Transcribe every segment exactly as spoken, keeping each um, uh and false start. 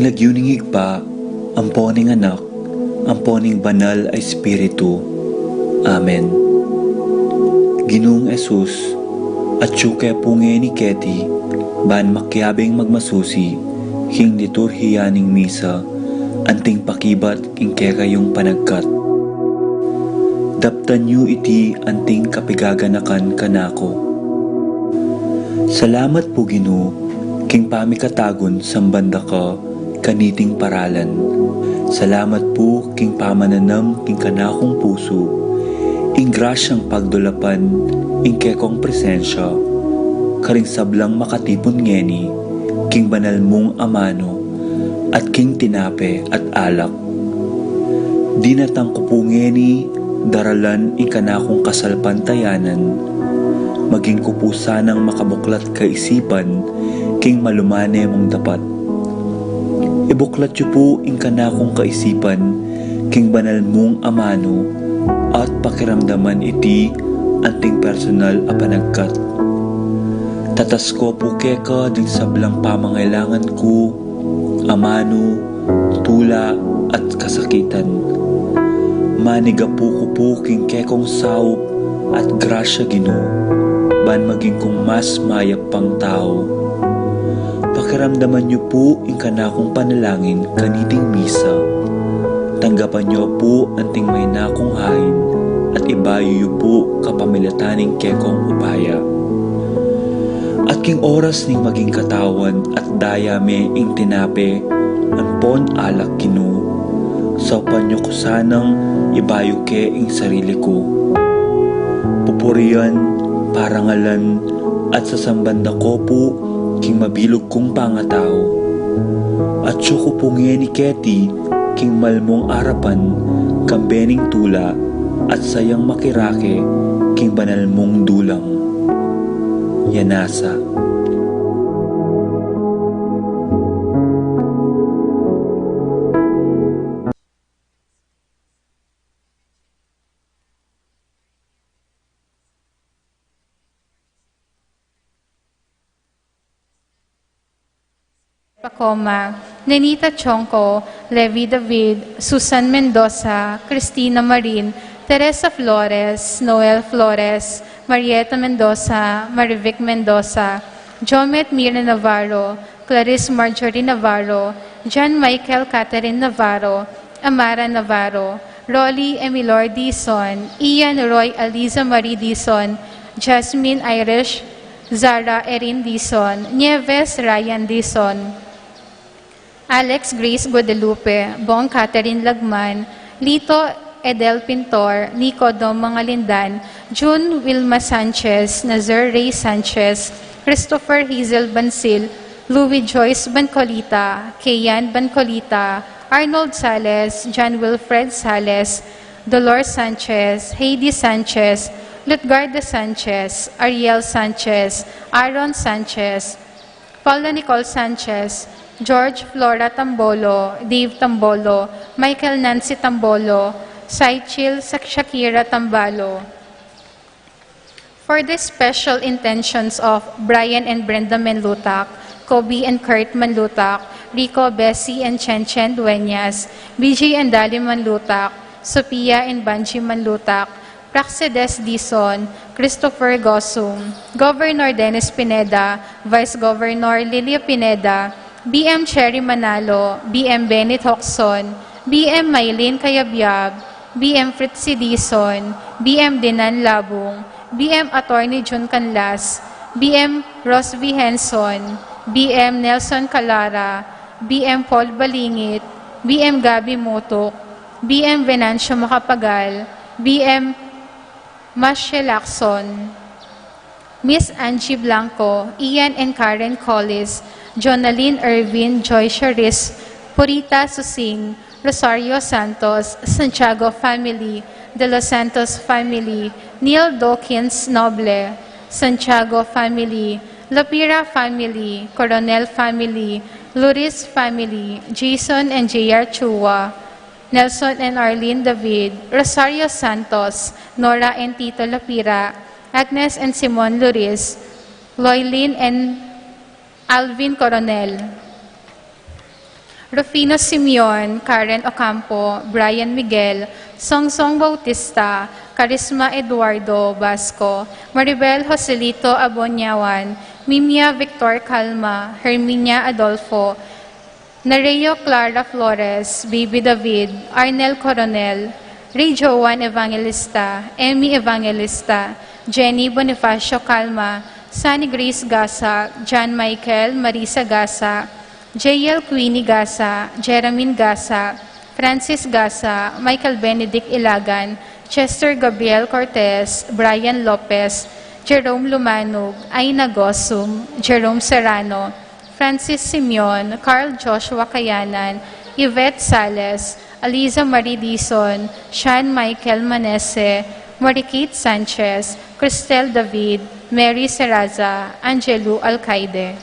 Lagyu ning Ibpa, ampo ning Anak, ampo ning Banal a Espiritu. Amen. Ginung Jesus, atyu ke pu ngeni keti, ban makiabing magmasusi king liturhiya ning misa, anting pakibat king kekayung panagkat. Daptan yu iti anting kapigaganakan kanaku. Salamat pu, Ginu, king pamikatagun samban da ka kaniting paralan. Salamat pu king pamananam king kanakung pusu ing grasyang pagdulapan ing kekong presensya karing sablang makatipun ngeni king banal mung amanu at king tinape at alak. Dinatang ku pu ngeni daralan ing kanakung kasalpantayanan, maging ku pu sanang makabuklat kaisipan king malumane mung dapat. Ibuklat yu pu ing kanakung kaisipan king banal mung amanu at pakiramdaman iti anting personal a panagkat. Tatas ku pu keka ding sablang pamangailangan ku, amanu, tula, at kasakitan. Manigapu ku pu king kekong saup at grasya, Ginu, ban maging kung mas mayap pang tau. Pakiramdaman yu pu ing kanakung panalangin kaniting misa. Tanggapan yu pu anting maina kung hain at ibayu yu pu kapamilatan ning kekong upaya. At king oras ning maging katawan at daya me ing tinape ampon alak, Ginu, saupan yu ku sanang ibayu ke ing sarili ku. Pupurian, parangalan, at sasamban da ko pu king mabilug kung pangatau. Atyu ku pu ngeni keti king malmung arapan, kambe ning tula at sayang makirake king banal mung dulang. Yanasa. Pacoma, Nenita Chongco, Levi David, Susan Mendoza, Cristina Marin, Teresa Flores, Noel Flores, Marieta Mendoza, Marivic Mendoza, Jomet Mira Navarro, Clarice Marjorie Navarro, John Michael Catherine Navarro, Amara Navarro, Rolly Emilor Dizon, Ian Roy Aliza Marie Dizon, Jasmine Irish, Zara Erin Dizon, Nieves Ryan Dizon, Alex Grace Guadalupe, Bong Catherine Lagman, Lito Edel Pintor, Nico Dom Mangalindan, June Wilma Sanchez, Nazar Ray Sanchez, Christopher Hazel Bansil, Louis Joyce Bancolita, Keyan Bancolita, Arnold Sales, John Wilfred Sales, Dolores Sanchez, Heidi Sanchez, Lutgarda Sanchez, Ariel Sanchez, Aaron Sanchez, Paula Nicole Sanchez, George Flora Tambolo, Dave Tambolo, Michael Nancy Tambolo, Saichil Sak-, Shakira Tambalo. For the special intentions of Brian and Brenda Menlutak, Kobe and Kurt Menlutak, Rico, Bessie, and Chen Chen Dueñas, B J and Dali Menlutak, Sophia and Banji Menlutak, Praxedes Dizon, Christopher Gosum, Governor Dennis Pineda, Vice Governor Lilia Pineda, B M Cherry Manalo, B M Benit Hocson, B M Maylene Cayabyab, B M Fritzy Dizon, B M Dinan Labung, B M Attorney Jun Canlas, B M Rosvy Henson, B M Nelson Calara, B M Paul Balingit, B M Gabby Mutuk, B M Venancio Macapagal, B M Mashe Lacson, Miss Angie Blanco, Ian and Karen Collis, Jonalyn Ervin, Joy Charis, Purita Susing, Rosario Santos, Santiago family, De Los Santos family, Neil Dawkins Noble, Santiago family, Lapira family, Coronel family, Luris family, Jason and J R Chua, Nelson and Arlene David, Rosario Santos, Nora and Tito Lapira, Agnes and Simon Luris, Loylin and Alvin Coronel. Rufino Simeon, Karen Ocampo, Brian Miguel, Songsong Bautista, Carisma Eduardo Basco, Maribel Joselito Abonyawan, Mimia Victor Calma, Herminia Adolfo, Nareo Clara Flores, Bibi David, Arnel Coronel, Ray Joan Evangelista, Emmy Evangelista, Jenny Bonifacio Calma, Sunny Grace Gasa, John Michael, Marisa Gasa, J L Queenie Gasa, Jeramin Gasa, Francis Gasa, Michael Benedict Ilagan, Chester Gabriel Cortez, Brian Lopez, Jerome Lumanug, Aina Gosum, Jerome Serrano, Francis Simeon, Carl Joshua Kayanan, Yvette Sales, Aliza Marie Dizon, Sean Michael Manese, Marikit Sanchez, Cristel David, Mary Seraza, Angelo Alcaide.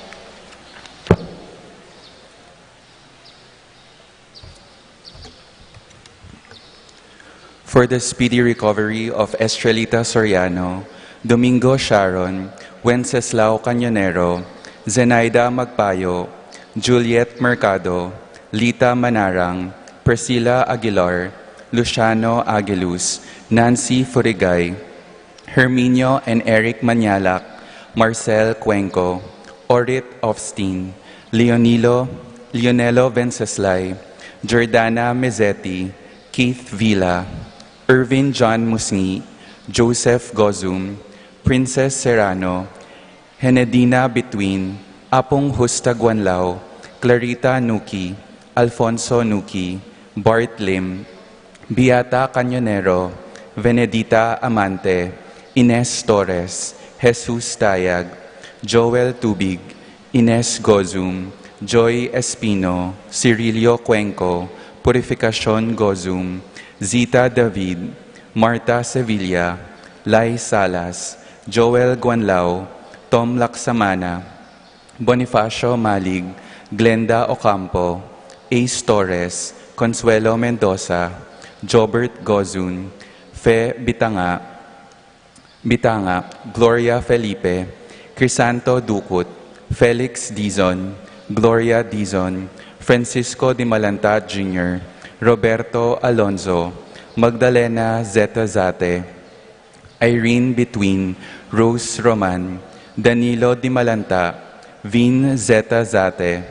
For the speedy recovery of Estrelita Soriano, Domingo Sharon, Wenceslao Cañonero, Zenaida Magpayo, Juliet Mercado, Lita Manarang, Priscilla Aguilar, Luciano Aguiluz, Nancy Furigay, Herminio and Eric Mañalac, Marcel Cuenco, Orit Ofstin, Leonilo, Leonelo Venceslay, Jordana Mezzetti, Keith Villa, Irvin John Musngi, Joseph Gozum, Princess Serrano, Henedina Bituin, Apung Justa Guanlao, Clarita Nuki, Alfonso Nuki, Bart Lim, Beata Cañonero, Venedita Amante, Ines Torres, Jesus Tayag, Joel Tubig, Ines Gozum, Joy Espino, Cirilio Cuenco, Purificacion Gozum, Zita David, Marta Sevilla, Lai Salas, Joel Guanlao, Tom Laksamana, Bonifacio Malig, Glenda Ocampo, Ace Torres, Consuelo Mendoza, Jobert Gozun, Fe Bitanga, Bitanga, Gloria Felipe, Crisanto Ducut, Felix Dizon, Gloria Dizon, Francisco Dimalanta Junior, Roberto Alonzo, Magdalena Zeta Zate, Irene Between, Rose Roman, Danilo Dimalanta, Vin Zeta Zate,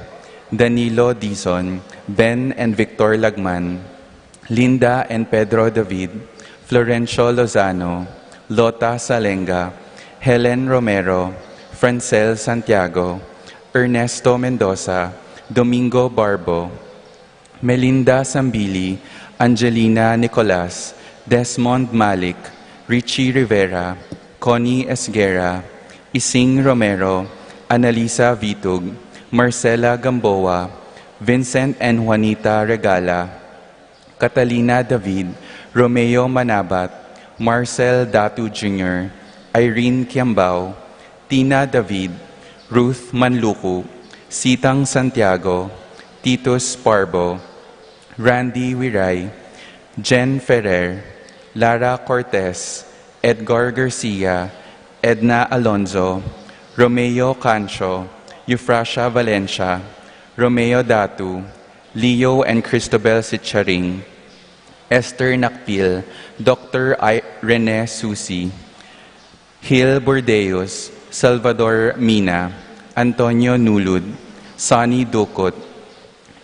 Danilo Dizon, Ben and Victor Lagman, Linda and Pedro David, Florencio Lozano, Lota Salenga, Helen Romero, Francel Santiago, Ernesto Mendoza, Domingo Barbo, Melinda Sambili, Angelina Nicolas, Desmond Malik, Richie Rivera, Connie Esguerra, Ising Romero, Annalisa Vitug, Marcela Gamboa, Vincent and Juanita Regala, Catalina David, Romeo Manabat, Marcel Datu Junior, Irene Kiambao, Tina David, Ruth Manluku, Sitang Santiago, Titus Parbo, Randy Wiray, Jen Ferrer, Lara Cortez, Edgar Garcia, Edna Alonzo, Romeo Cancho, Eufrasia Valencia, Romeo Datu, Leo and Cristobal Sicharing, Esther Nakpil, Doctor I-, Rene Susi, Gil Burdeos, Salvador Mina, Antonio Nulud, Sonny Ducot,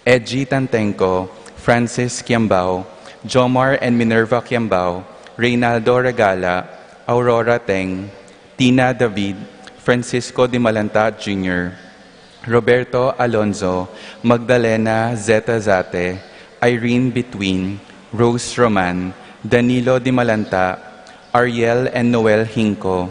Edgy Tantenco, Francis Kiambao, Jomar and Minerva Kiambao, Reynaldo Regala, Aurora Teng, Tina David, Francisco Dimalanta Junior, Roberto Alonzo, Magdalena Zeta Zate, Irene Between, Rose Roman, Danilo Dimalanta, Ariel and Noel Hinco,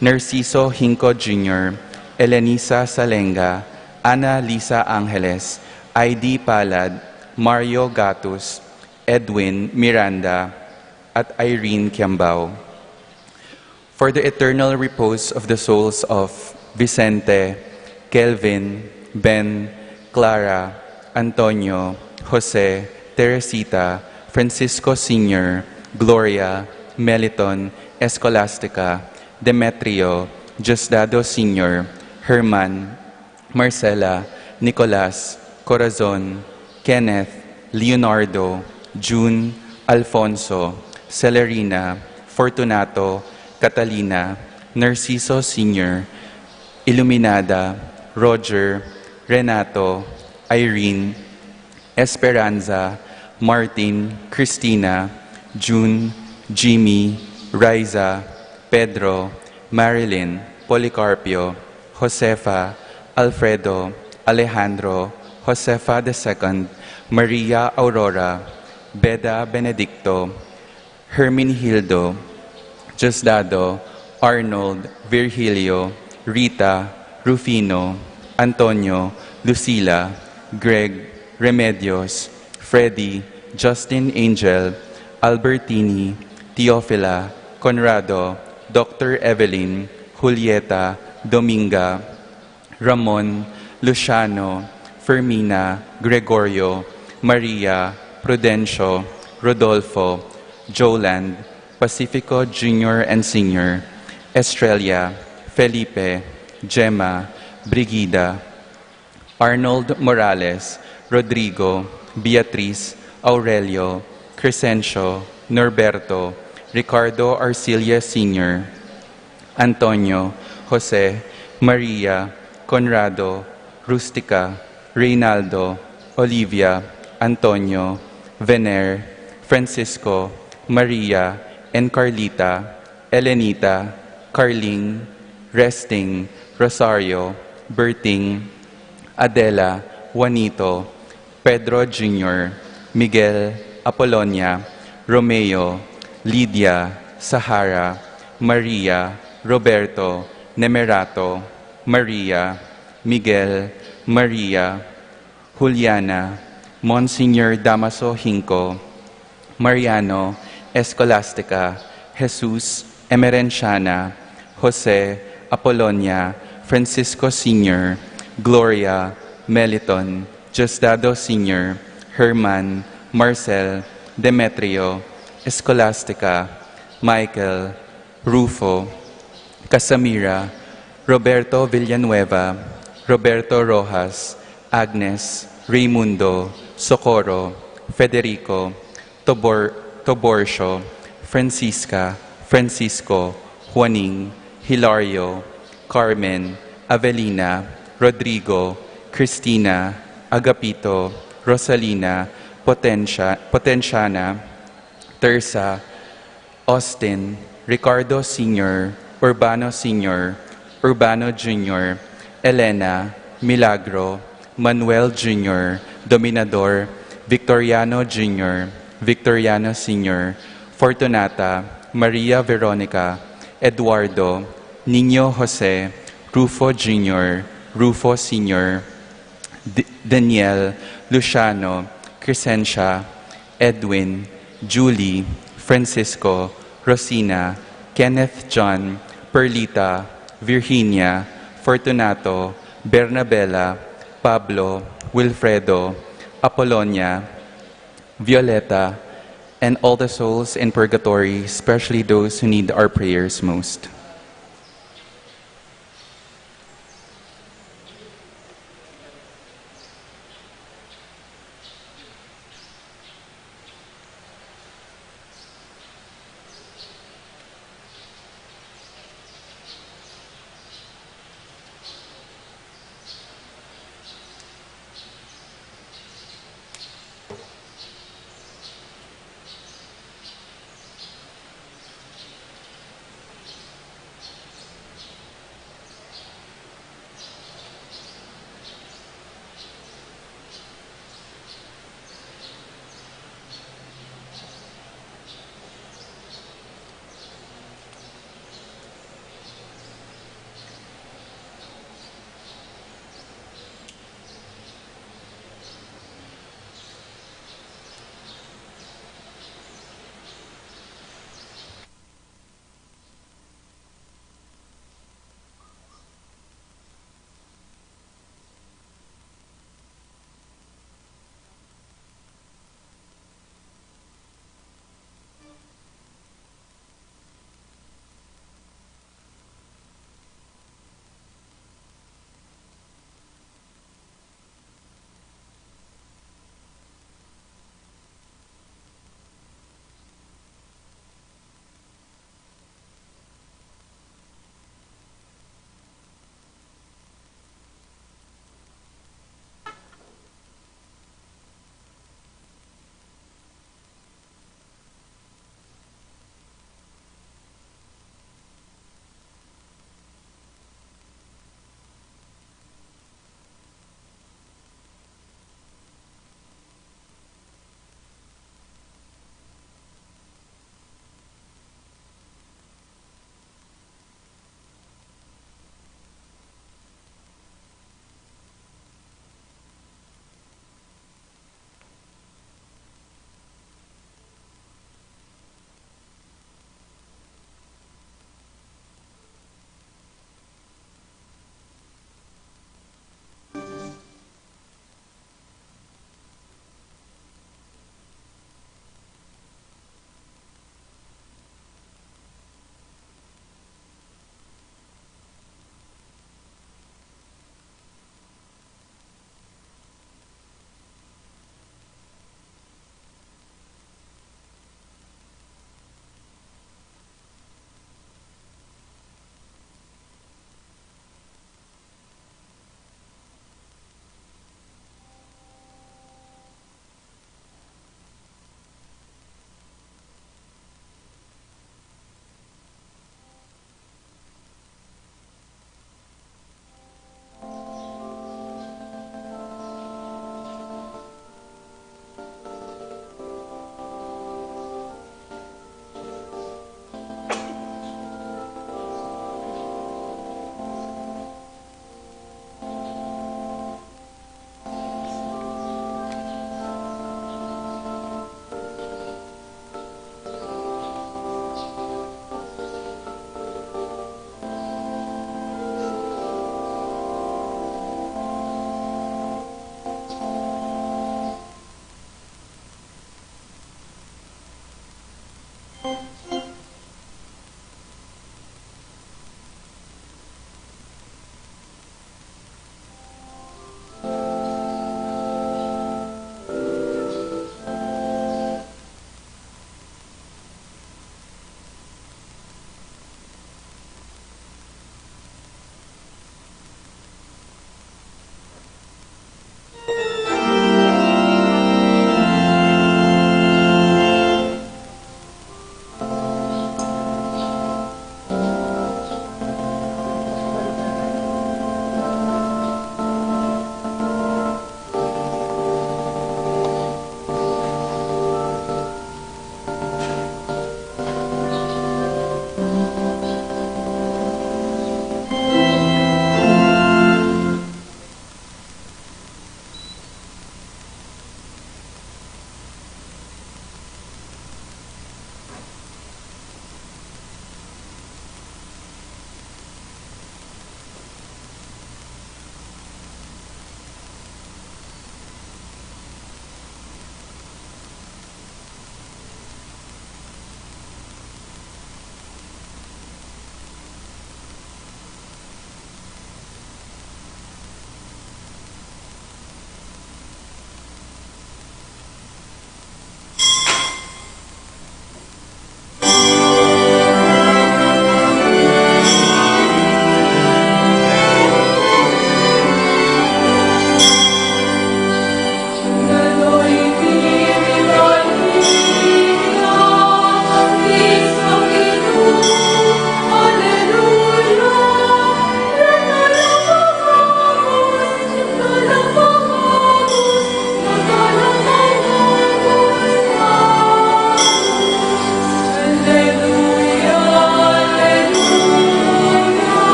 Narciso Hinco Junior, Elenisa Salenga, Ana Lisa Angeles, Aidi Palad, Mario Gatus, Edwin Miranda, at Irene Kiambao. For the eternal repose of the souls of Vicente, Kelvin, Ben, Clara, Antonio, Jose, Teresita, Francisco Senior, Gloria, Meliton, Escolastica, Demetrio, Diosdado Senior, Herman, Marcela, Nicolas, Corazon, Kenneth, Leonardo, June, Alfonso, Celerina, Fortunato, Catalina, Narciso Senior, Iluminada, Roger, Renato, Irene, Esperanza, Martin, Christina, June, Jimmy, Riza, Pedro, Marilyn, Policarpio, Josefa, Alfredo, Alejandro, Josefa the second, Maria Aurora, Beda Benedicto, Herminihildo, Diosdado, Arnold, Virgilio, Rita, Rufino, Antonio, Lucila, Greg, Remedios, Freddy, Justin, Angel, Albertini, Teofila, Conrado, Doctor Evelyn, Julieta, Dominga, Ramon, Luciano, Fermina, Gregorio, Maria, Prudencio, Rodolfo, Joland, Pacifico Junior and Senior, Estrella, Felipe, Gemma, Brigida, Arnold Morales, Rodrigo, Beatriz, Aurelio, Crescencio, Norberto, Ricardo Arcilla Senior, Antonio, Jose, Maria, Conrado, Rustica, Reynaldo, Olivia, Antonio, Vener, Francisco, Maria, and Carlita, Elenita, Carling, Resting, Rosario, Berting, Adela, Juanito, Pedro Junior, Miguel, Apolonia, Romeo, Lydia, Sahara, Maria, Roberto, Nemerato, Maria, Miguel, Maria, Juliana, Monsignor Damaso Hinco, Mariano, Escolastica, Jesus, Emerenciana, Jose, Apolonia, Francisco Senior, Gloria, Meliton, Diosdado Senior, Herman, Marcel, Demetrio, Escolastica, Michael, Rufo, Casamira, Roberto Villanueva, Roberto Rojas, Agnes, Raymundo, Socorro, Federico, Tobor-, Toborcio, Francisca, Francisco, Juaning, Hilario, Carmen, Avelina, Rodrigo, Cristina, Agapito, Rosalina, Potencia-, Potenciana, Tersa, Austin, Ricardo Senior, Urbano Senior, Urbano Junior, Elena, Milagro, Manuel Junior, Dominador, Victoriano Junior, Victoriano Senior, Fortunata, Maria Veronica, Eduardo, Niño Jose, Rufo Junior, Rufo Senior, D-, Daniel, Luciano, Crescencia, Edwin, Julie, Francisco, Rosina, Kenneth John, Perlita, Virginia, Fortunato, Bernabela, Pablo, Wilfredo, Apolonia, Violeta, and all the souls in purgatory, especially those who need our prayers most.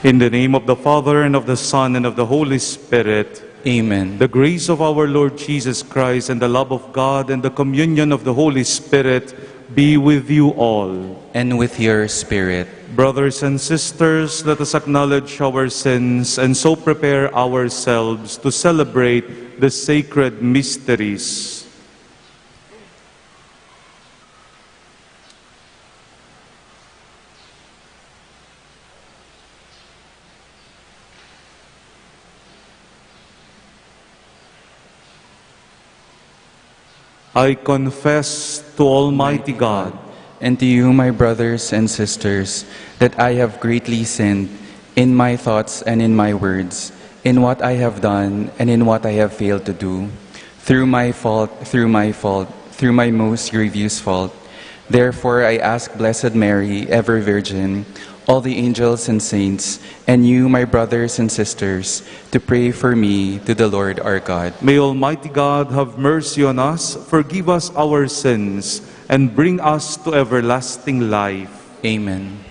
In the name of the Father, and of the Son, and of the Holy Spirit. Amen. The grace of our Lord Jesus Christ, and the love of God, and the communion of the Holy Spirit be with you all. And with your spirit. Brothers and sisters, let us acknowledge our sins and so prepare ourselves to celebrate the sacred mysteries. I confess to Almighty God and to you, my brothers and sisters, that I have greatly sinned in my thoughts and in my words, in what I have done and in what I have failed to do, through my fault, through my fault, through my most grievous fault. Therefore, I ask Blessed Mary, ever Virgin, all the angels and saints, and you, my brothers and sisters, to pray for me to the Lord our God. May Almighty God have mercy on us, forgive us our sins, and bring us to everlasting life. Amen.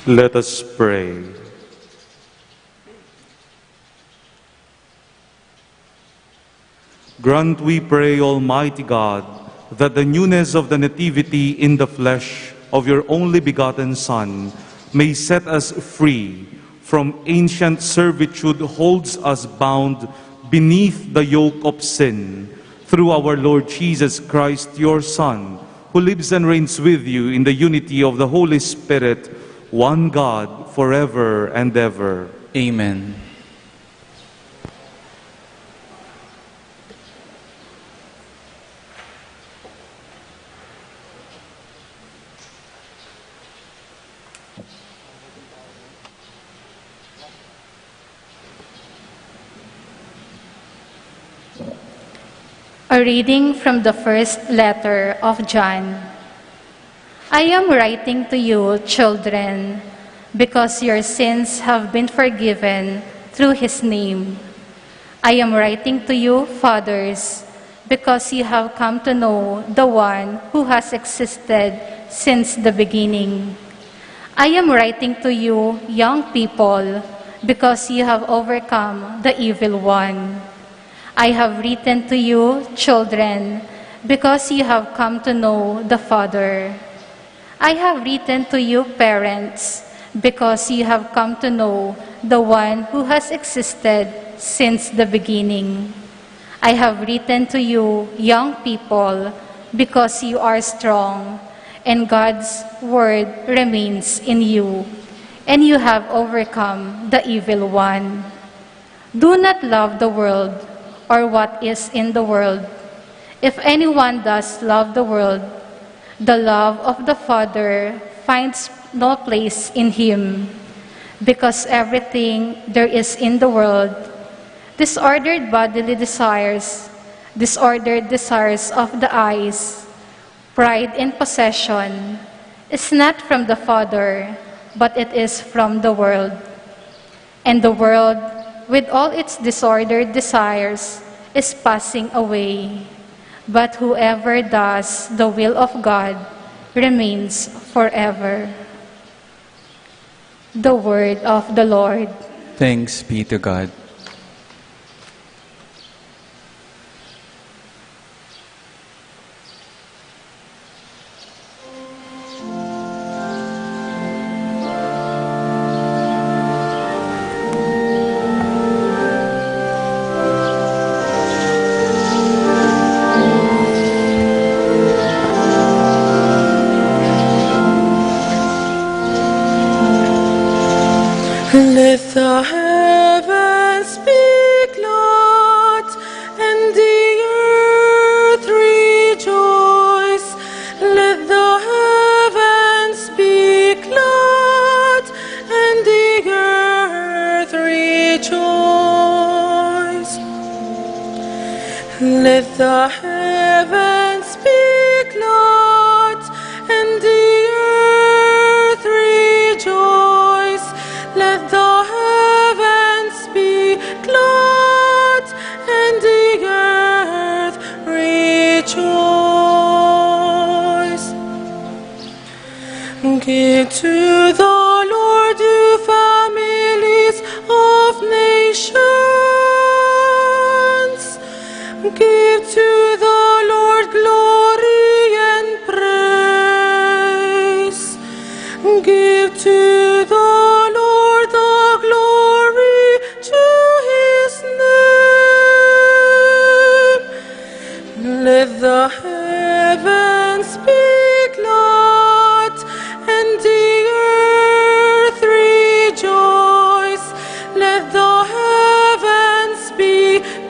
Let us pray. Grant, we pray, Almighty God, that the newness of the Nativity in the flesh of your only begotten Son may set us free from ancient servitude holds us bound beneath the yoke of sin, through our Lord Jesus Christ, your Son, who lives and reigns with you in the unity of the Holy Spirit, one God, forever and ever. Amen. A reading from the first letter of John. I am writing to you, children, because your sins have been forgiven through his name. I am writing to you, fathers, because you have come to know the one who has existed since the beginning. I am writing to you, young people, because you have overcome the evil one. I have written to you, children, because you have come to know the Father. I have written to you, parents, because you have come to know the one who has existed since the beginning. I have written to you, young people, because you are strong, and God's word remains in you, and you have overcome the evil one. Do not love the world or what is in the world. If anyone does love the world, the love of the Father finds no place in him, because everything there is in the world, disordered bodily desires, disordered desires of the eyes, pride in possession, is not from the Father, but it is from the world. And the world, with all its disordered desires, is passing away. But whoever does the will of God remains forever. The word of the Lord. Thanks be to God. Let the heavens be glad and the earth rejoice. Let the heavens be glad and the earth rejoice. Let the heavens be glad and the earth rejoice. Let the heavens be glad and the earth rejoice. Give to the Lord, you families of nations. Give to the Lord glory and praise. Give to the Lord the glory to his name. Let the heavens be glad and the earth rejoice. Let the heavens be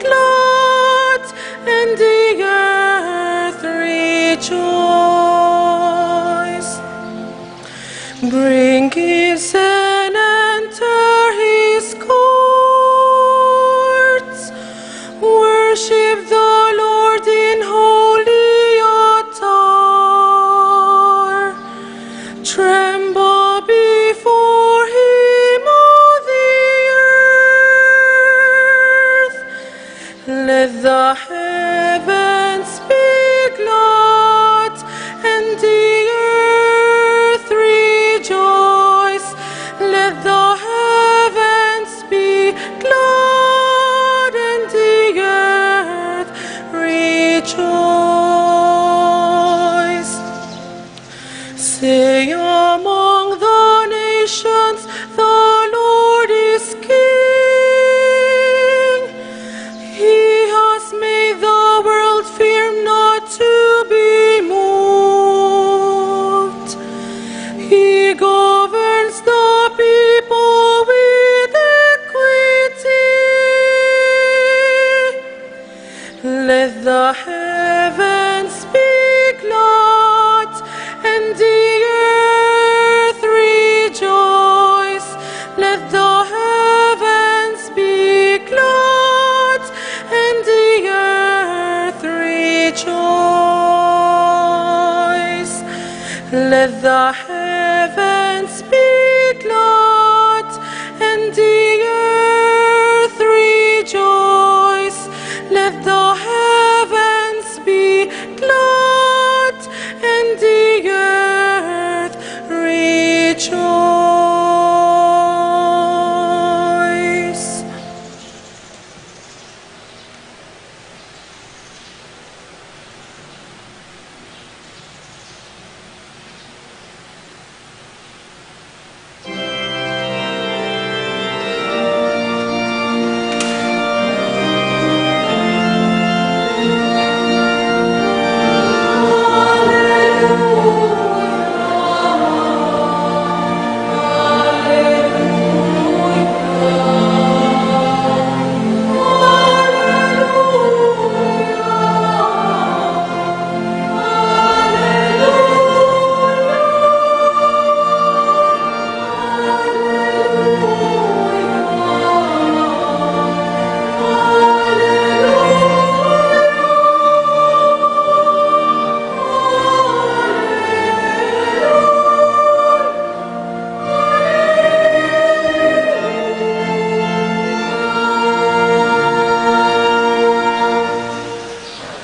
glad and the earth rejoice. Bring gifts and enter his courts. Worship the Lord in holy attire. Tremble before him, all the earth. Let the heavens be glad and the earth rejoice.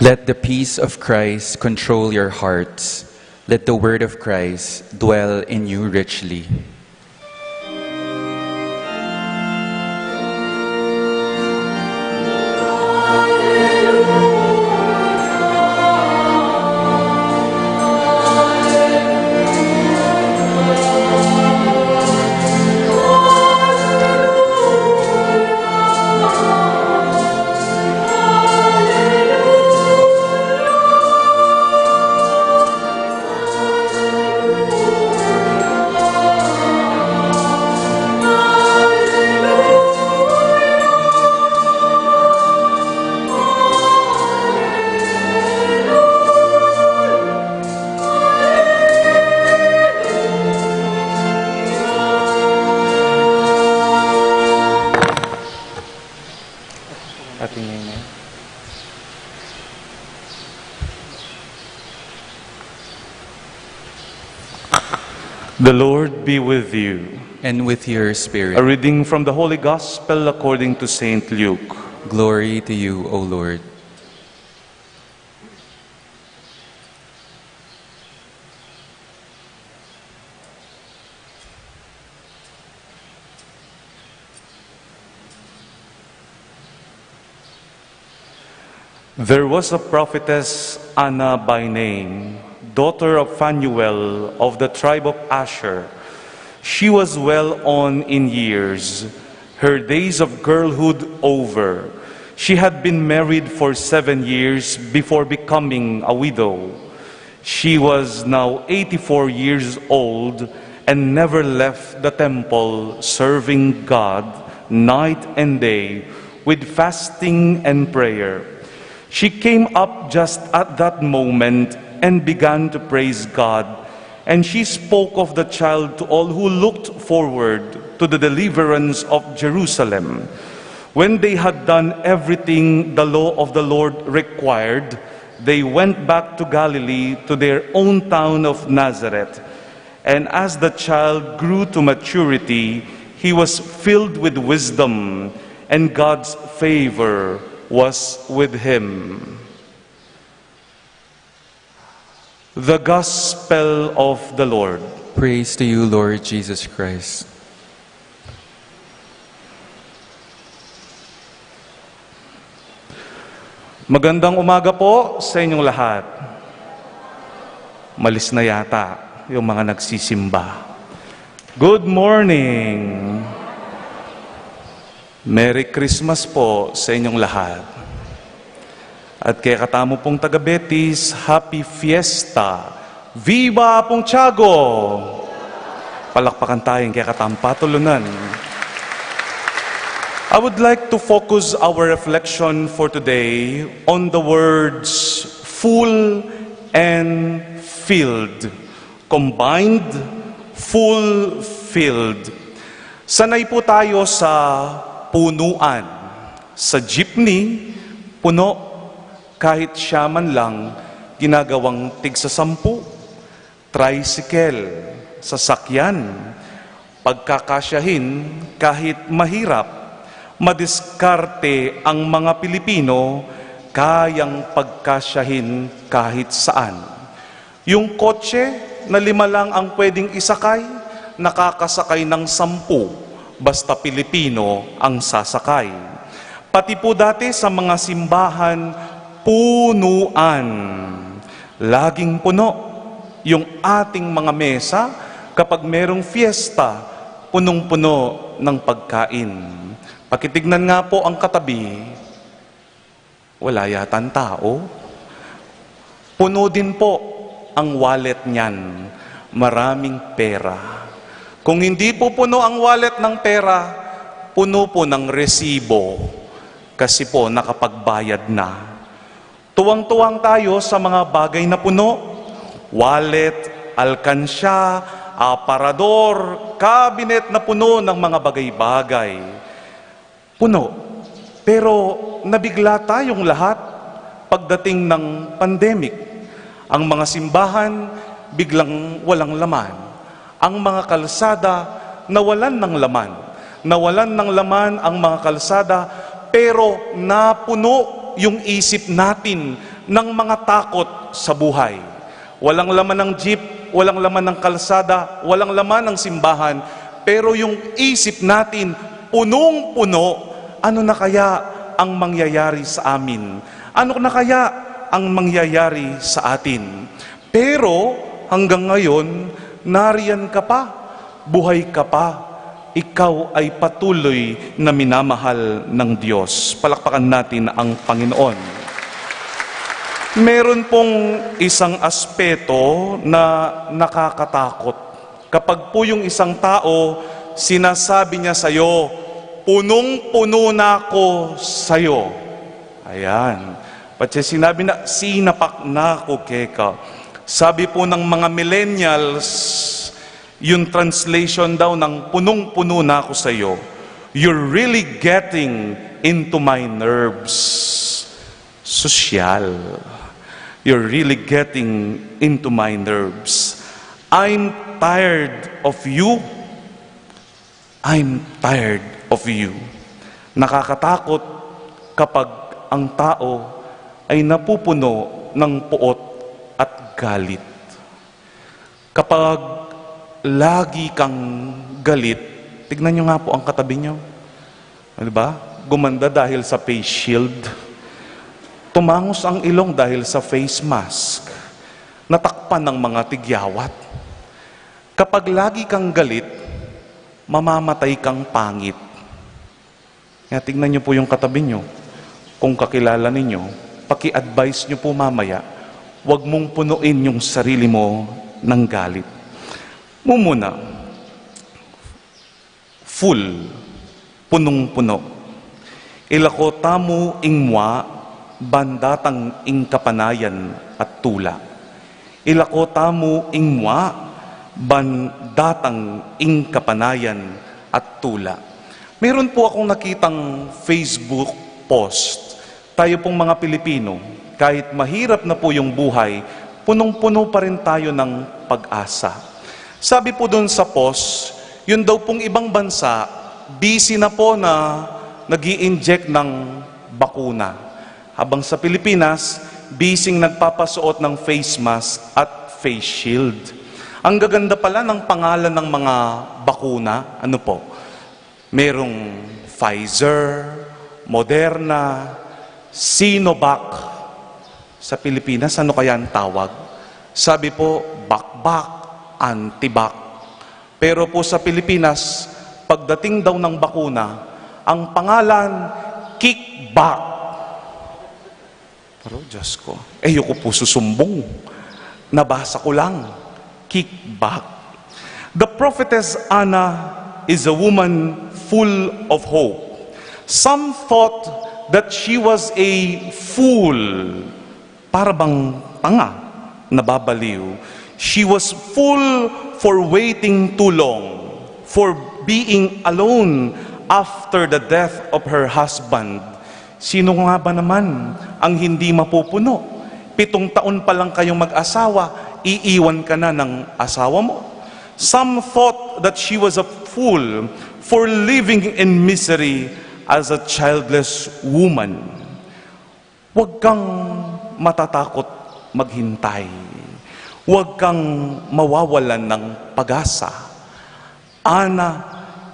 Let the peace of Christ control your hearts. Let the word of Christ dwell in you richly. Ating ngayon. The Lord be with you. And with your spirit. A reading from the Holy Gospel according to Saint Luke. Glory to you, O Lord. There was a prophetess, Anna by name, daughter of Phanuel of the tribe of Asher. She was well on in years, her days of girlhood over. She had been married for seven years before becoming a widow. She was now eighty-four years old and never left the temple, serving God night and day with fasting and prayer. She came up just at that moment and began to praise God, and she spoke of the child to all who looked forward to the deliverance of Jerusalem. When they had done everything the law of the Lord required, they went back to Galilee, to their own town of Nazareth. And as the child grew to maturity, he was filled with wisdom, and God's favor was with him. The Gospel of the Lord. Praise to you, Lord Jesus Christ. Magandang umaga po sa inyong lahat. Malis na yata yung mga nagsisimba. Good morning. Merry Christmas po sa inyong lahat. At kekatamu pung taga Betis, Happy Fiesta! Viva Apung Tiago! Palakpakan taya ing kekatamung patulunan. I would like to focus our reflection for today on the words full and filled. Combined, full, filled. Sanay po tayo sa punuan. Sa jeepney, puno. Kahit siya man lang, ginagawang tigsasampu. Tricycle, sasakyan, pagkakasyahin kahit mahirap. Madiskarte ang mga Pilipino, kayang pagkasyahin kahit saan. Yung kotse na lima lang ang pwedeng isakay, nakakasakay ng sampu, basta Pilipino ang sasakay. Pati po dati sa mga simbahan, punuan. Laging puno yung ating mga mesa kapag merong fiesta, punong-puno ng pagkain. Pakitignan nga po ang katabi, wala yatang tao. Puno din po ang wallet niyan. Maraming pera. Kung hindi po puno ang wallet ng pera, puno po ng resibo. Kasi po, nakapagbayad na. Tuwang-tuwang tayo sa mga bagay na puno. Wallet, alkansya, aparador, cabinet na puno ng mga bagay-bagay. Puno. Pero nabigla tayong lahat pagdating ng pandemic. Ang mga simbahan biglang walang laman. Ang mga kalsada nawalan ng laman. Nawalan ng laman ang mga kalsada, pero napuno yung isip natin ng mga takot sa buhay. Walang laman ng jeep, walang laman ng kalsada, walang laman ng simbahan, pero yung isip natin punong-puno, ano na kaya ang mangyayari sa amin? Ano na kaya ang mangyayari sa atin? Pero hanggang ngayon, nariyan ka pa, buhay ka pa, ikaw ay patuloy na minamahal ng Diyos. Palakpakan natin ang Panginoon. Meron pong isang aspeto na nakakatakot. Kapag po yung isang tao, sinasabi niya sa'yo, "Punong-puno na ako sa'yo." Ayan. Pati sinabi na, "Sinapak na ako keka." Sabi po ng mga millennials, yung translation daw ng "punong-puno na ako sa'yo," "You're really getting into my nerves." Sosyal. "You're really getting into my nerves. I'm tired of you. I'm tired of you." Nakakatakot kapag ang tao ay napupuno ng puot at galit. Kapag lagi kang galit, tignan nyo nga po ang katabi nyo. Di ba? Gumanda dahil sa face shield. Tumangos ang ilong dahil sa face mask. Natakpan ng mga tigyawat. Kapag lagi kang galit, mamamatay kang pangit. Kaya tignan nyo po yung katabi nyo. Kung kakilala ninyo, paki-advise nyo po mamaya, "Wag mong punuin yung sarili mo ng galit." Mumuna, full, punong-puno. Ilako tamu ing mua, ban datang ing kapanayan at tula. Ilako tamu ing mua, ban datang ing kapanayan at tula. Meron po akong nakitang Facebook post. Tayo pong mga Pilipino, kahit mahirap na po yung buhay, punong-puno pa rin tayo ng pag-asa. Sabi po dun sa post, yun daw pong ibang bansa, busy na po na nag inject ng bakuna. Habang sa Pilipinas, busy nagpapasuot ng face mask at face shield. Ang gaganda pala ng pangalan ng mga bakuna, ano po? Merong Pfizer, Moderna, Sinovac. Sa Pilipinas, ano kaya ang tawag? Sabi po, bakbak, antibac. Pero po sa Pilipinas, pagdating daw ng bakuna, ang pangalan, kickback. Pero, Diyos ko, eh, yuko po susumbong. Nabasa ko lang, kickback. The prophetess Anna is a woman full of hope. Some thought that she was a fool, para bang tanga, nababaliw. She was full for waiting too long, for being alone after the death of her husband. Sino nga ba naman ang hindi mapupuno? Pitong taon pa lang kayong mag-asawa, iiwan ka na ng asawa mo. Some thought that she was a fool for living in misery as a childless woman. Huwag kang matatakot maghintay. Huwag kang mawawalan ng pag-asa. Anna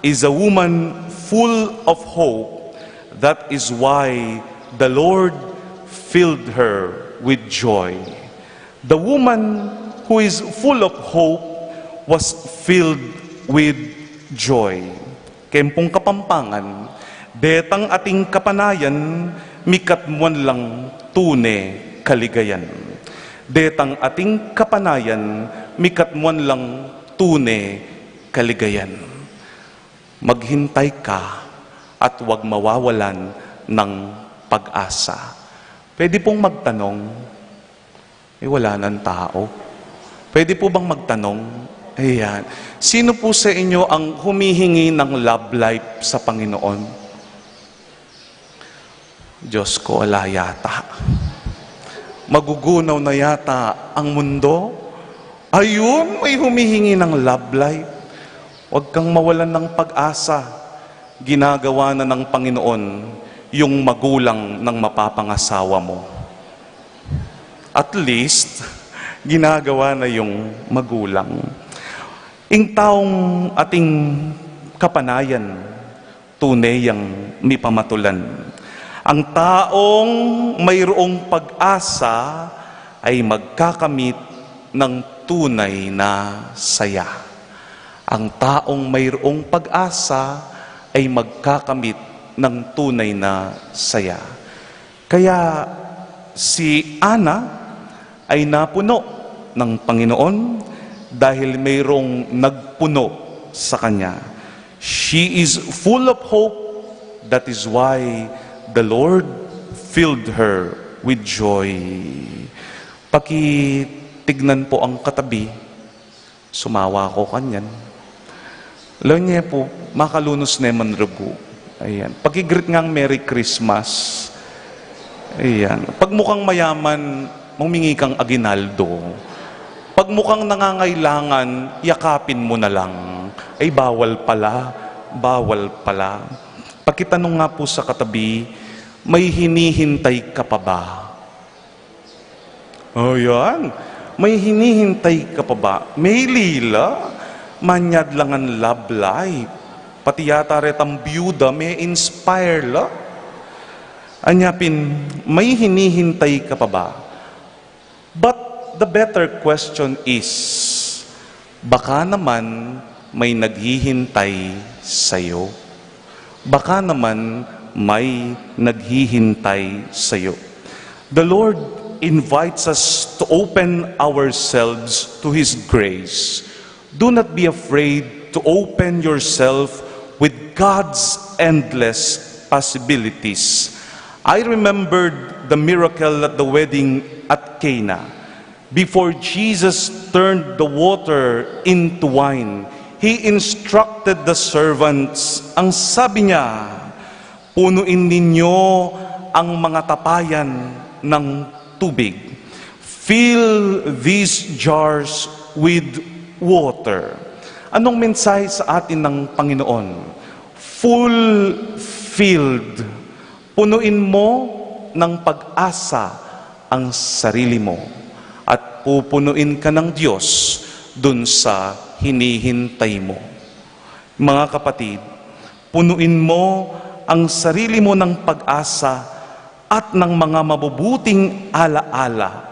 is a woman full of hope. That is why the Lord filled her with joy. The woman who is full of hope was filled with joy. Kempong Kapampangan, detang ating kapanayan, mikatmuan lang tune kaligayan. Detang ating kapanayan, mikatmuan lang tune kaligayan. Maghintay ka at huwag mawawalan ng pag-asa. Pwede pong magtanong, eh, wala nang tao. Pwede po bang magtanong? Ayan. Sino po sa inyo ang humihingi ng love life sa Panginoon? Diyos ko, ala yata. Magugunaw na yata ang mundo. Ayun, may humihingi ng love life. Huwag kang mawalan ng pag-asa. Ginagawa na ng Panginoon yung magulang ng mapapangasawa mo. at least, ginagawa na yung magulang. Ing taong ating kapanayan, tune yang mipamatulan. Ang taong mayroong pag-asa ay magkakamit ng tunay na saya. Ang taong mayroong pag-asa ay magkakamit ng tunay na saya. Kaya si Ana ay napuno ng Panginoon dahil mayroong nagpuno sa kanya. She is full of hope. That is why the Lord filled her with joy. Pakitignan po ang katabi. Sumawa ko kanyan. Lawen ye pu, makalunus ne man rugu. Ayan. Pakigreet ngang Merry Christmas. Ayan. Pag mukhang mayaman, humingi kang aguinaldo. Pag mukhang nangangailangan, yakapin mo na lang. Ay, bawal pala. Bawal pala. Pakitanong nga pu sa katabi, may hinihintay ka pa ba? O, yan. May hinihintay ka pa ba? May lila, manyad lang ang love life. Pati yata retang byuda, may inspire la. Anya pin, may hinihintay ka pa ba? But the better question is, baka naman may naghihintay sa'yo. Baka naman may naghihintay sa'yo. The Lord invites us to open ourselves to His grace. Do not be afraid to open yourself with God's endless possibilities. I remembered the miracle at the wedding at Cana. Before Jesus turned the water into wine, He instructed the servants, ang sabi niya, "Punuin ninyo ang mga tapayan ng tubig. Fill these jars with water." Anong mensahe sa atin ng Panginoon? Full filled. Punuin mo ng pag-asa ang sarili mo at pupunuin ka ng Diyos dun sa hinihintay mo. Mga kapatid, punuin mo ang sarili mo ng pag-asa at ng mga mabubuting alaala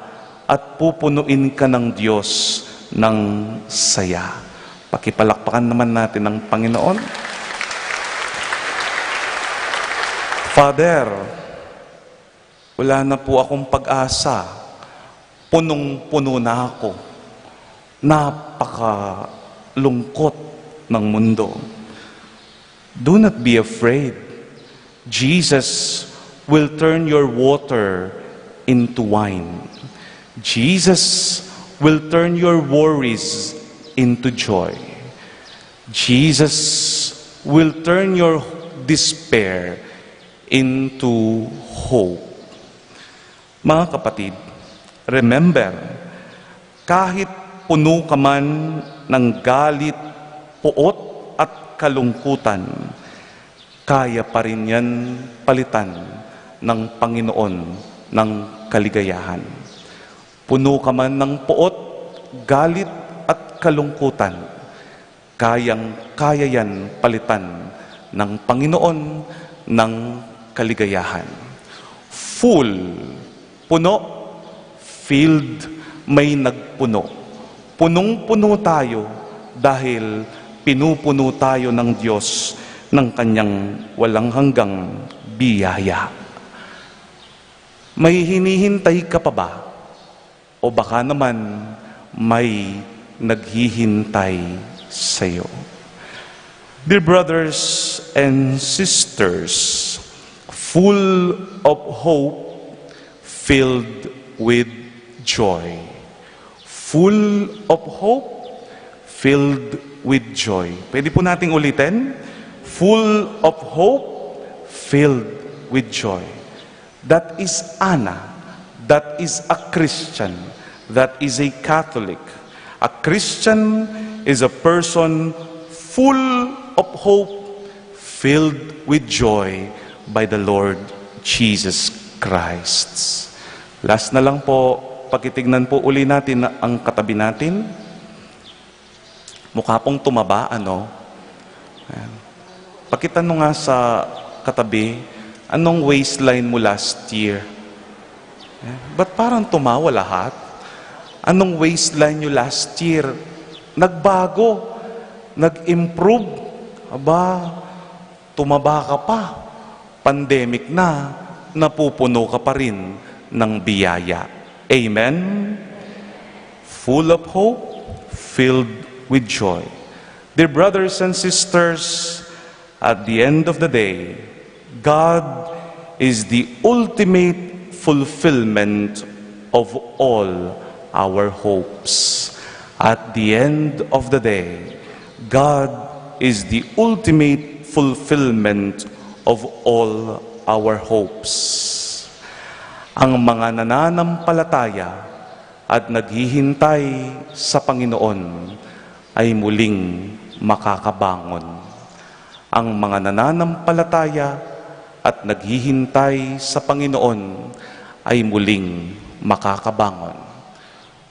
at pupunuin ka ng Diyos ng saya. Pakipalakpakan naman natin ang Panginoon. Father, wala na po akong pag-asa. Punong-puno na ako. Napakalungkot ng mundo. Do not be afraid. Jesus will turn your water into wine. Jesus will turn your worries into joy. Jesus will turn your despair into hope. Mga kapatid, remember, kahit puno ka man ng galit, puot at kalungkutan, kaya pa rin yan palitan ng Panginoon ng kaligayahan. Puno ka man ng puot, galit at kalungkutan, kayang-kaya yan palitan ng Panginoon ng kaligayahan. Full, puno, filled, may nagpuno. Punong-puno tayo dahil pinupuno tayo ng Diyos ng kanyang walang hanggang biyaya. May hinihintay ka pa ba? O baka naman may naghihintay sa'yo? Dear brothers and sisters, full of hope, filled with joy. Full of hope, filled with joy. Pwede po nating ulitin? Full of hope, filled with joy. That is Ana. That is a Christian. That is a Catholic. A Christian is a person full of hope, filled with joy by the Lord Jesus Christ. Last na lang po, Pakitignan po uli natin ang katabi natin. Mukha pong tumaba, ano? Ayan. Pakitanong nga sa katabi, "Anong waistline mo last year?" Ayan. Ba't parang tumawa lahat? "Anong waistline nyo last year?" Nagbago, nag-improve. Aba, tumaba ka pa. Pandemic na, napupuno ka pa rin ng biyaya. Amen? Full of hope, filled with joy. Dear brothers and sisters, at the end of the day, God is the ultimate fulfillment of all our hopes. At the end of the day, God is the ultimate fulfillment of all our hopes. Ang mga nananampalataya at naghihintay sa Panginoon ay muling makakabangon. Ang mga nananampalataya at naghihintay sa Panginoon ay muling makakabangon.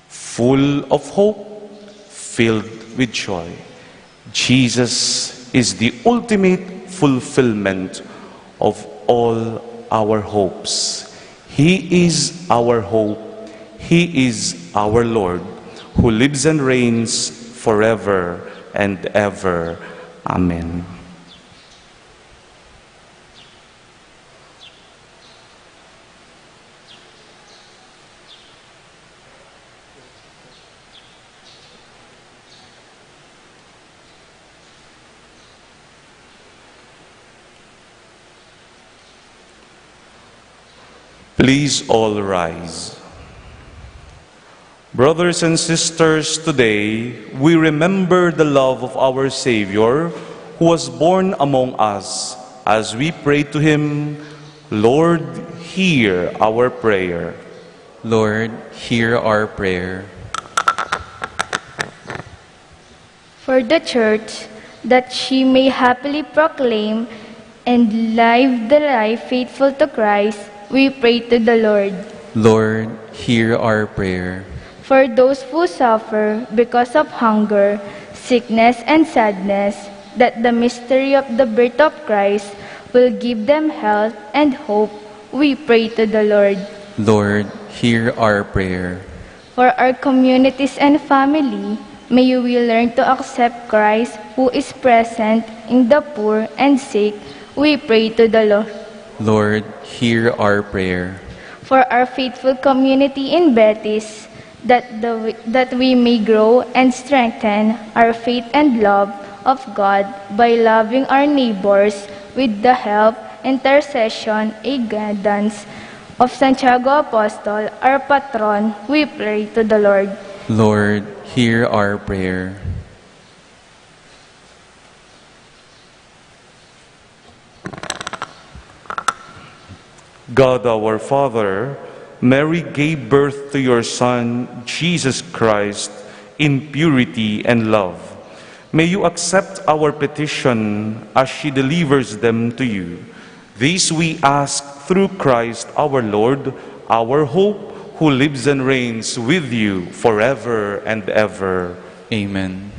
Full of hope, filled with joy. Jesus is the ultimate fulfillment of all our hopes. He is our hope. He is our Lord, who lives and reigns forever and ever. Amen. Please all rise. Brothers and sisters, today we remember the love of our Savior who was born among us as we pray to Him, "Lord, hear our prayer." Lord, hear our prayer. For the Church, that she may happily proclaim and live the life faithful to Christ, we pray to the Lord. Lord, hear our prayer. For those who suffer because of hunger, sickness, and sadness, that the mystery of the birth of Christ will give them health and hope, we pray to the Lord. Lord, hear our prayer. For our communities and family, may we learn to accept Christ who is present in the poor and sick, we pray to the Lord. Lord, hear our prayer. For our faithful community in Betis, that, the, that we may grow and strengthen our faith and love of God by loving our neighbors with the help, intercession, and guidance of Santiago Apostol, our patron, we pray to the Lord. Lord, hear our prayer. God our Father, Mary gave birth to your Son, Jesus Christ, in purity and love. May you accept our petition as she delivers them to you. This we ask through Christ our Lord, our hope, who lives and reigns with you forever and ever. Amen.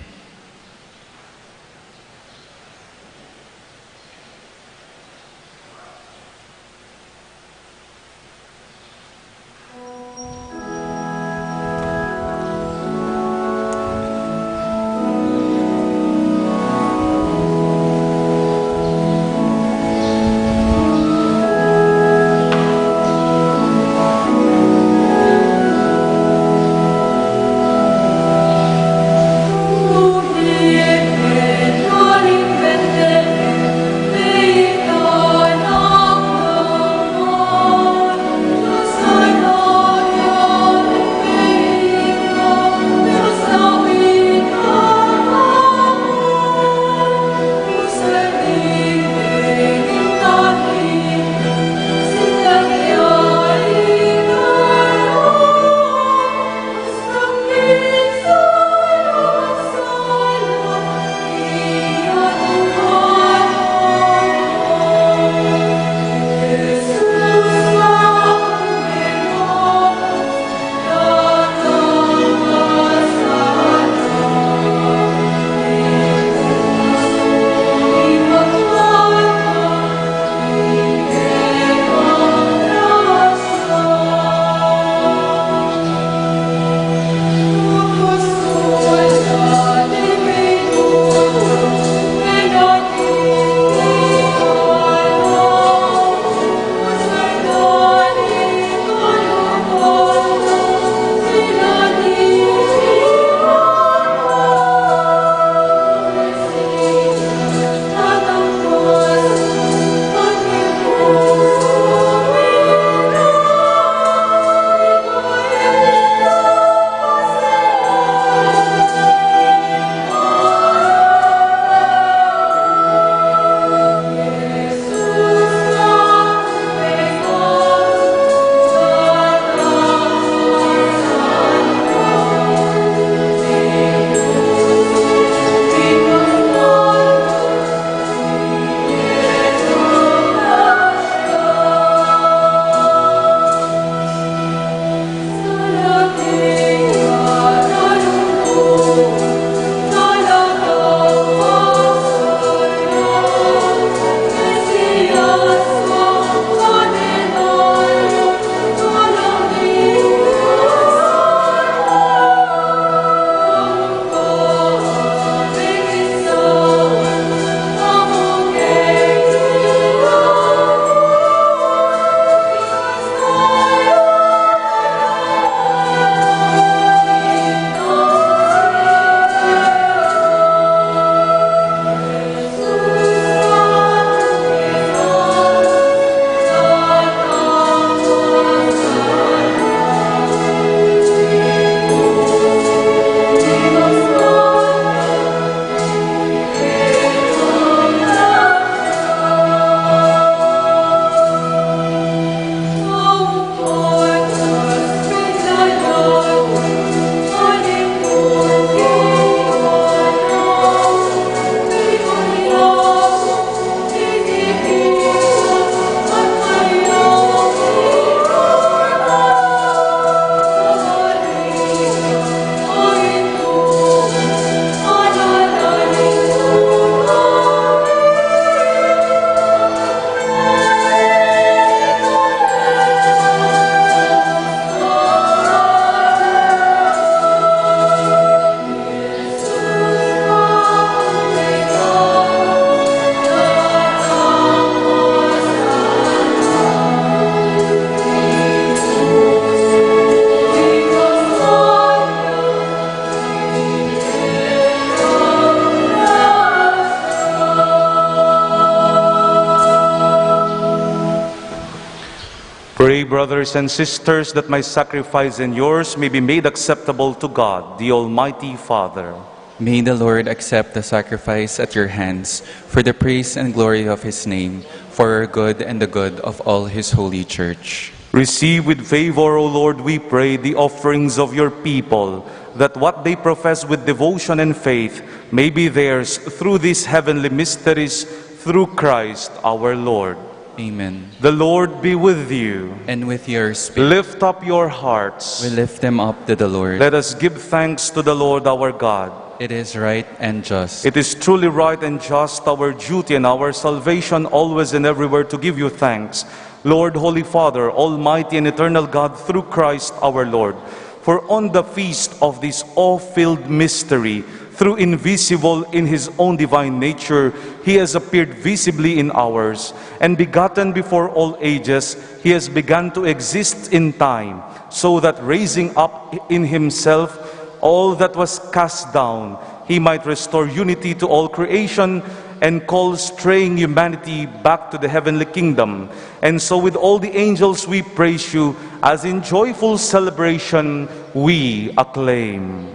Pray, brothers and sisters, that my sacrifice and yours may be made acceptable to God, the Almighty Father. May the Lord accept the sacrifice at your hands for the praise and glory of his name, for our good and the good of all his holy church. Receive with favor, O Lord, we pray, the offerings of your people, that what they profess with devotion and faith may be theirs through these heavenly mysteries, through Christ our Lord. Amen. The Lord be with you. And with your spirit. Lift up your hearts. We lift them up to the Lord. Let us give thanks to the Lord our God. It is right and just. It is truly right and just, our duty and our salvation, always and everywhere to give you thanks, Lord, Holy Father, Almighty and eternal God, through Christ our Lord. For on the feast of this awe-filled mystery, through invisible in his own divine nature, he has appeared visibly in ours, and begotten before all ages, he has begun to exist in time, so that raising up in himself all that was cast down, he might restore unity to all creation and call straying humanity back to the heavenly kingdom. And so with all the angels we praise you, as in joyful celebration we acclaim.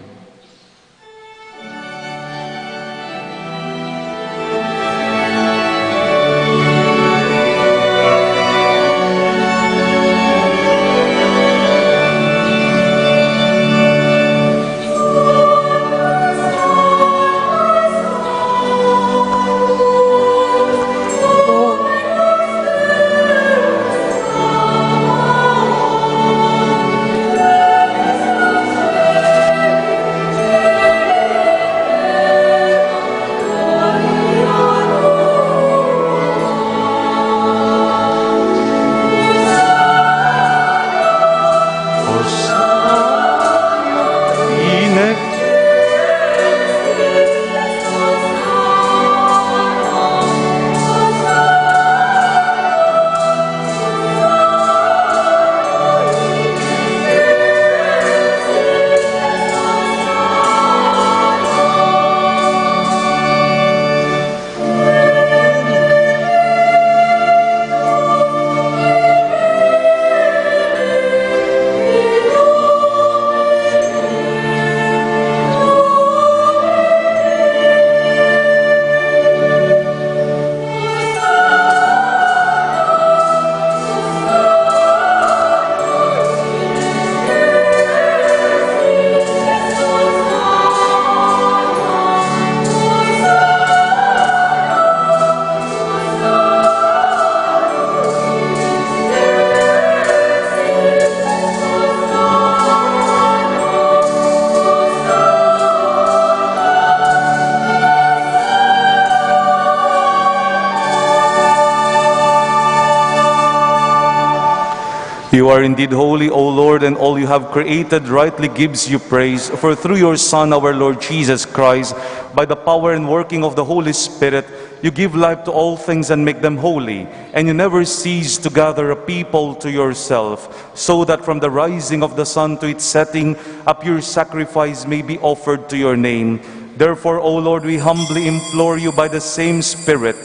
You are indeed holy, O Lord, and all you have created rightly gives you praise. For through your Son, our Lord Jesus Christ, by the power and working of the Holy Spirit, you give life to all things and make them holy, and you never cease to gather a people to yourself, so that from the rising of the sun to its setting, a pure sacrifice may be offered to your name. Therefore, O Lord, we humbly implore you by the same Spirit,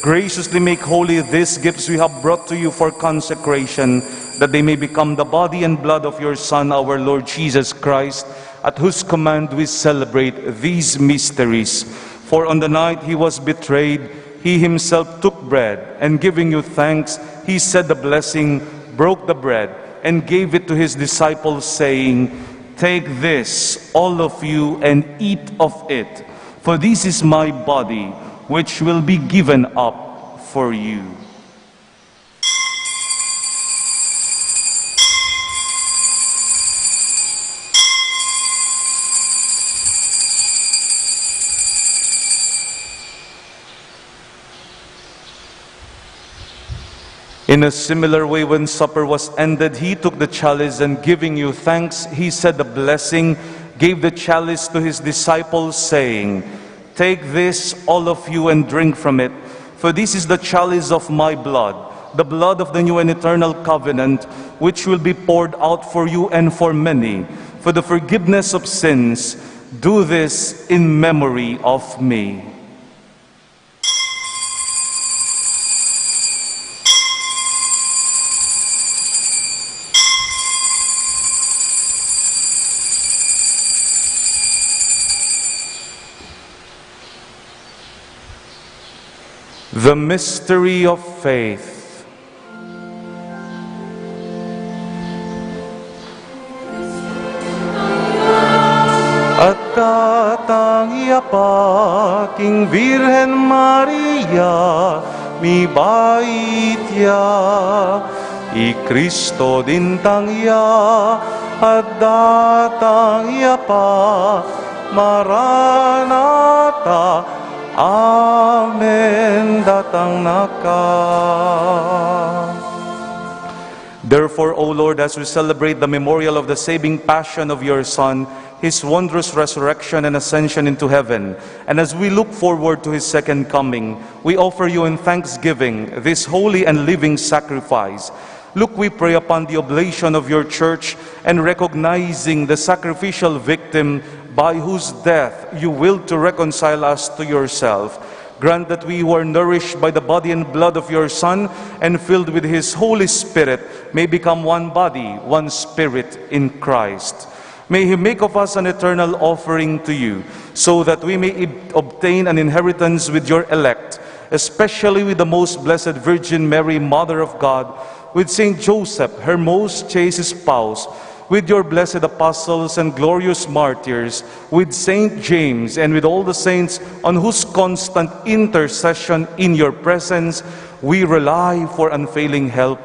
graciously make holy these gifts we have brought to you for consecration, that they may become the body and blood of your Son, our Lord Jesus Christ, at whose command we celebrate these mysteries. For on the night he was betrayed, he himself took bread, and giving you thanks, he said the blessing, broke the bread, and gave it to his disciples, saying, "Take this, all of you, and eat of it, for this is my body, which will be given up for you." In a similar way, when supper was ended, he took the chalice, and giving you thanks, he said the blessing, gave the chalice to his disciples, saying, "Take this, all of you, and drink from it, for this is the chalice of my blood, the blood of the new and eternal covenant, which will be poured out for you and for many for the forgiveness of sins. Do this in memory of me." The mystery of faith. At datang ya pa king Virgen Maria, mibait ya. I Kristo dintang ya, at datang ya pa. Maranatha, Amen, datang na ka. Therefore, O Lord, as we celebrate the memorial of the saving passion of your Son, his wondrous resurrection and ascension into heaven, and as we look forward to his second coming, we offer you in thanksgiving this holy and living sacrifice. Look, we pray, upon the oblation of your church, and recognizing the sacrificial victim by whose death you willed to reconcile us to yourself, grant that we who are nourished by the body and blood of your Son and filled with his Holy Spirit may become one body, one spirit in Christ. May he make of us an eternal offering to you, so that we may ob-, obtain an inheritance with your elect, especially with the most blessed Virgin Mary, Mother of God, with Saint Joseph, her most chaste spouse, with your blessed apostles and glorious martyrs, with Saint James, and with all the saints on whose constant intercession in your presence we rely for unfailing help.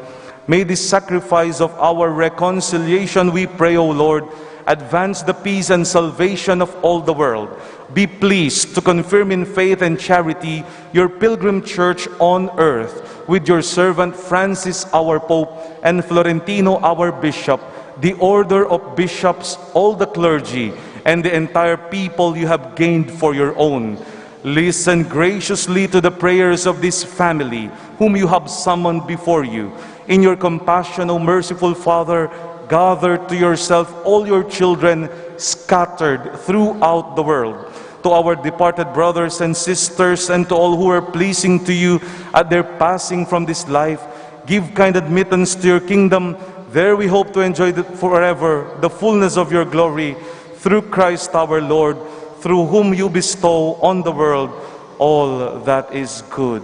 May this sacrifice of our reconciliation, we pray, O Lord, advance the peace and salvation of all the world. Be pleased to confirm in faith and charity your pilgrim church on earth, with your servant Francis, our Pope, and Florentino, our Bishop, the order of bishops, all the clergy, and the entire people you have gained for your own. Listen graciously to the prayers of this family, whom you have summoned before you. In your compassion, O merciful Father, gather to yourself all your children scattered throughout the world. To our departed brothers and sisters, and to all who are pleasing to you at their passing from this life, give kind admittance to your kingdom. There we hope to enjoy the, forever the fullness of your glory, through Christ our Lord, through whom you bestow on the world all that is good.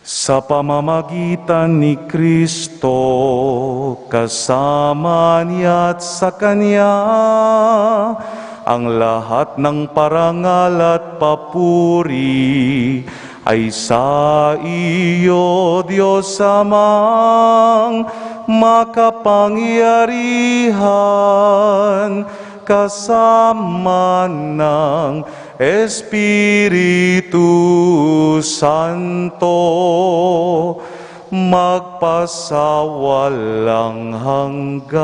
Sa pamamagitan ni Kristo, kasama niya at sa Kanya, ang lahat ng parangal at papuri ay sa iyo, Diyos Amang makapangyarihan, kasama ng Espiritu Santo, magpasawalang hanggan.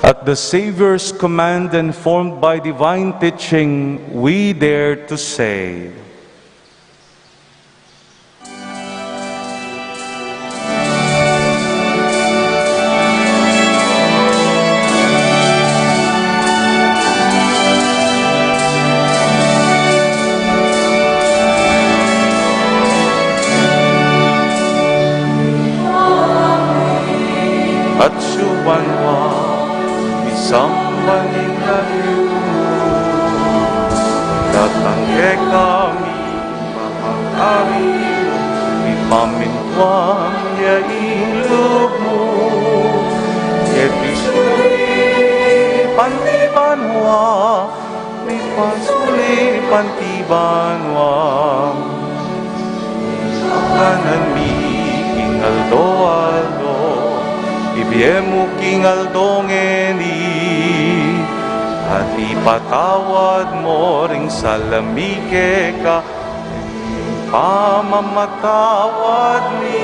At the Savior's command, informed by divine teaching, we dare to say, Atsu banua, misamban ing lagyu mu, datang kekami ing papuri mu, mipamintuan ya ing lub mu keti sulip anti banua, mipasulip anti banua. Ing kakanan mi king aldo-aldo, ibie mu king aldo ngeni, at ipatawad mu ring sala mi keka, pamamatawad mi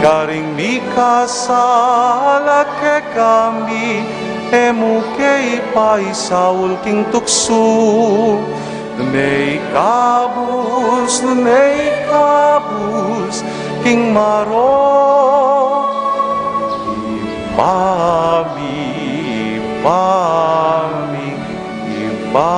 Karing mikasala kekami, e mu ke paisaul king tuksu, nune ikabus, nune ikabus king marok. Ibpa mi, Ibpa mi, Ibpa.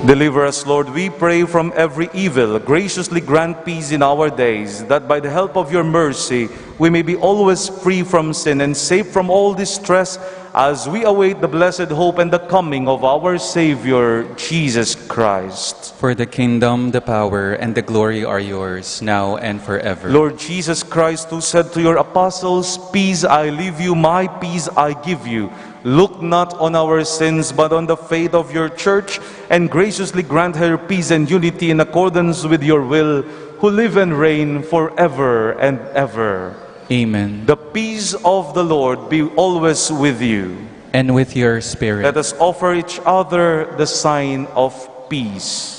Deliver us, Lord, we pray, from every evil. Graciously grant peace in our days, that by the help of your mercy we may be always free from sin and safe from all distress, as we await the blessed hope and the coming of our Savior, Jesus Christ. For the kingdom, the power, and the glory are yours, now and forever. Lord Jesus Christ, who said to your apostles, "Peace I leave you, my peace I give you," look not on our sins, but on the faith of your church, and graciously grant her peace and unity in accordance with your will, who live and reign forever and ever. Amen. The peace of the Lord be always with you. And with your spirit. Let us offer each other the sign of peace.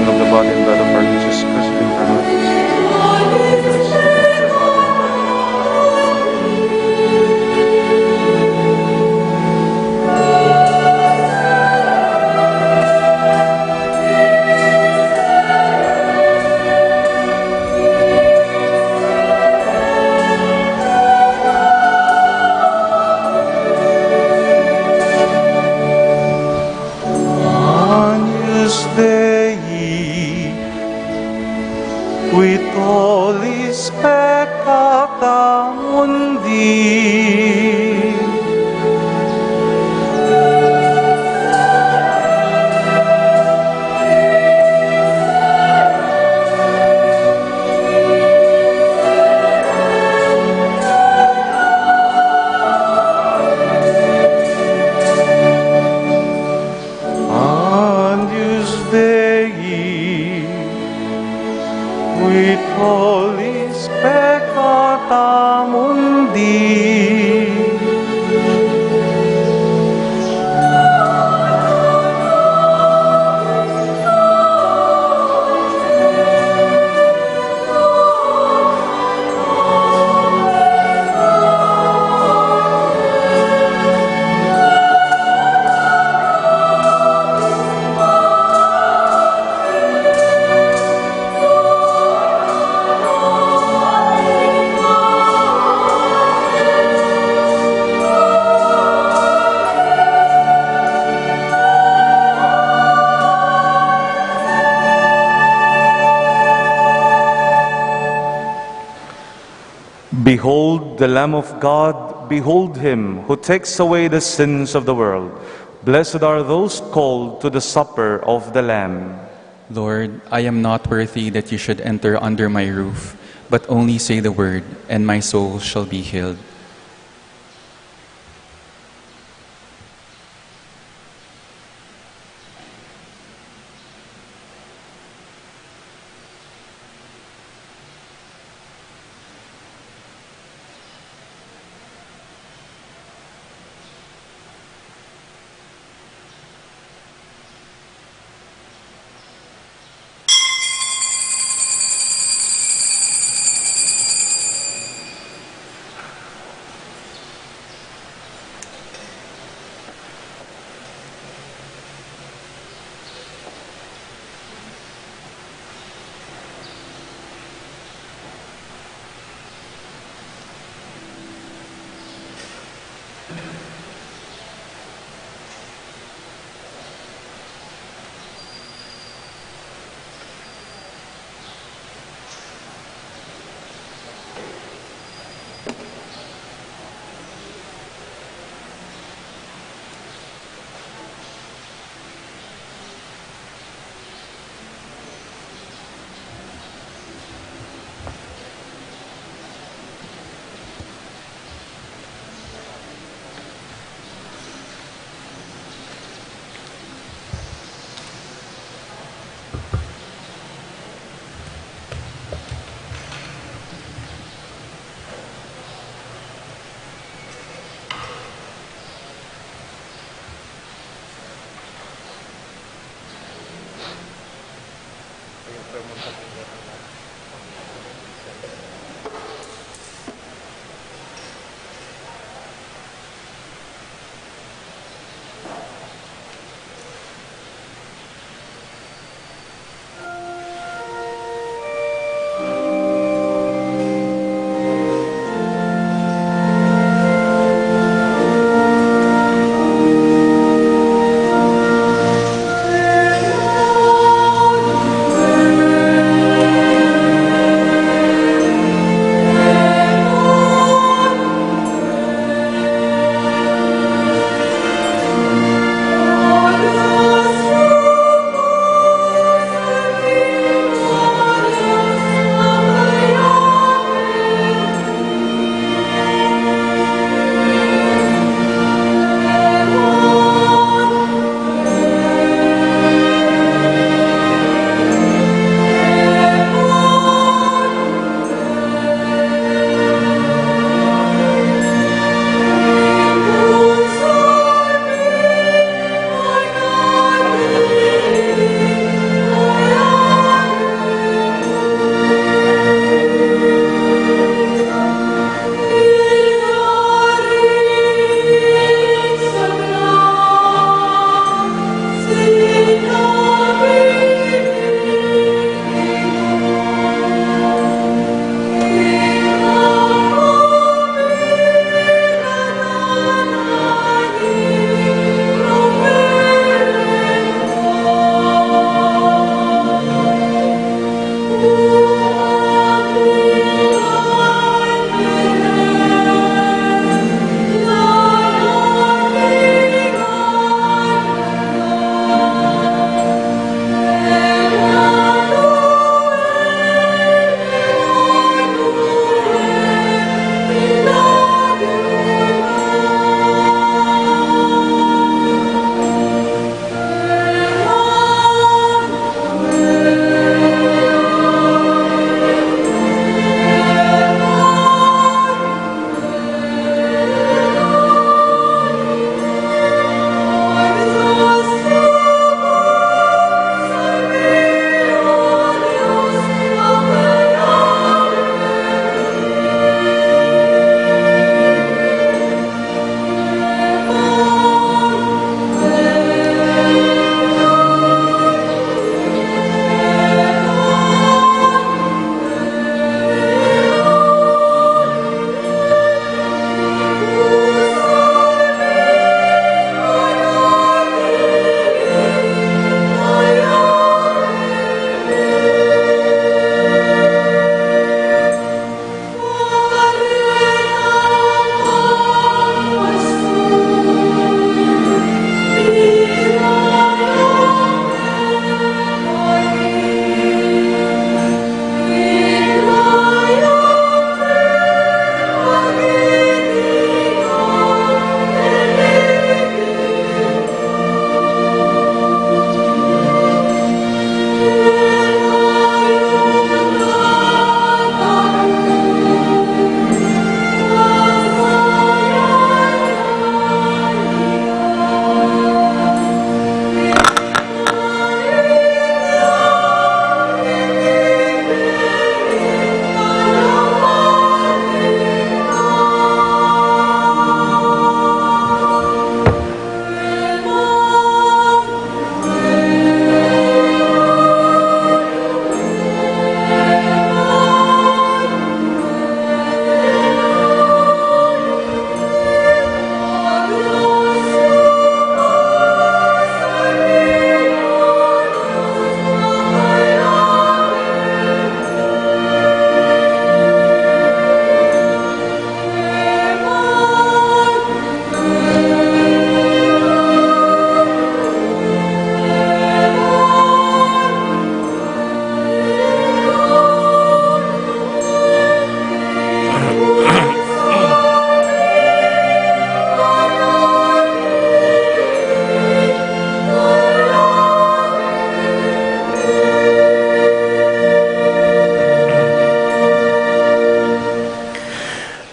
Of the body and blood of our Jesus Christ, we pray. Agnus Dei, qui tollis peccata mundi. Agnus Dei, qui tollis peccata mundi. Behold the Lamb of God, behold him who takes away the sins of the world. Blessed are those called to the supper of the Lamb. Lord, I am not worthy that you should enter under my roof, but only say the word, and my soul shall be healed.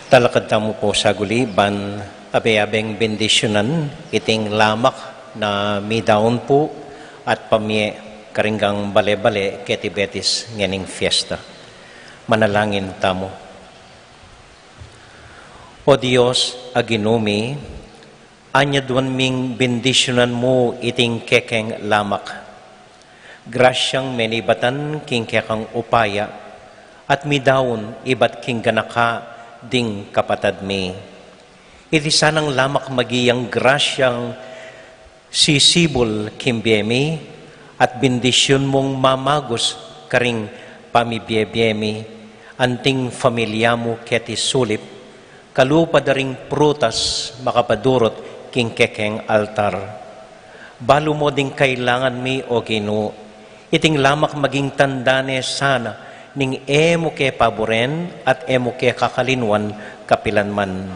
Talakad tamu pu saguli ban abe-abeng bendisyunan iting lamak na midaun pu at pamie karing bale-bale keti Betis ngening fiesta. Manalangin tamu. O Dios, a Ginu mi, anyaduan ming bendisyunan mu iting kekeng lamak. Grasyang menibatan king kekang upaya at midaun ibat king ganaka ding kapatad mi. Iti sanang lamak maging grasyang sisibul king bie mi at bendisyun mung mamagus karing pamibie-bie mi anting familia mu keti sulip, kalupa da ring prutas makapadurut king kekeng altar. Balu mu ding kailangan mi, o Ginu, iting lamak maging tanda ne sana ning e mu ke paburen at e mu ke kakalinwan kapilan man.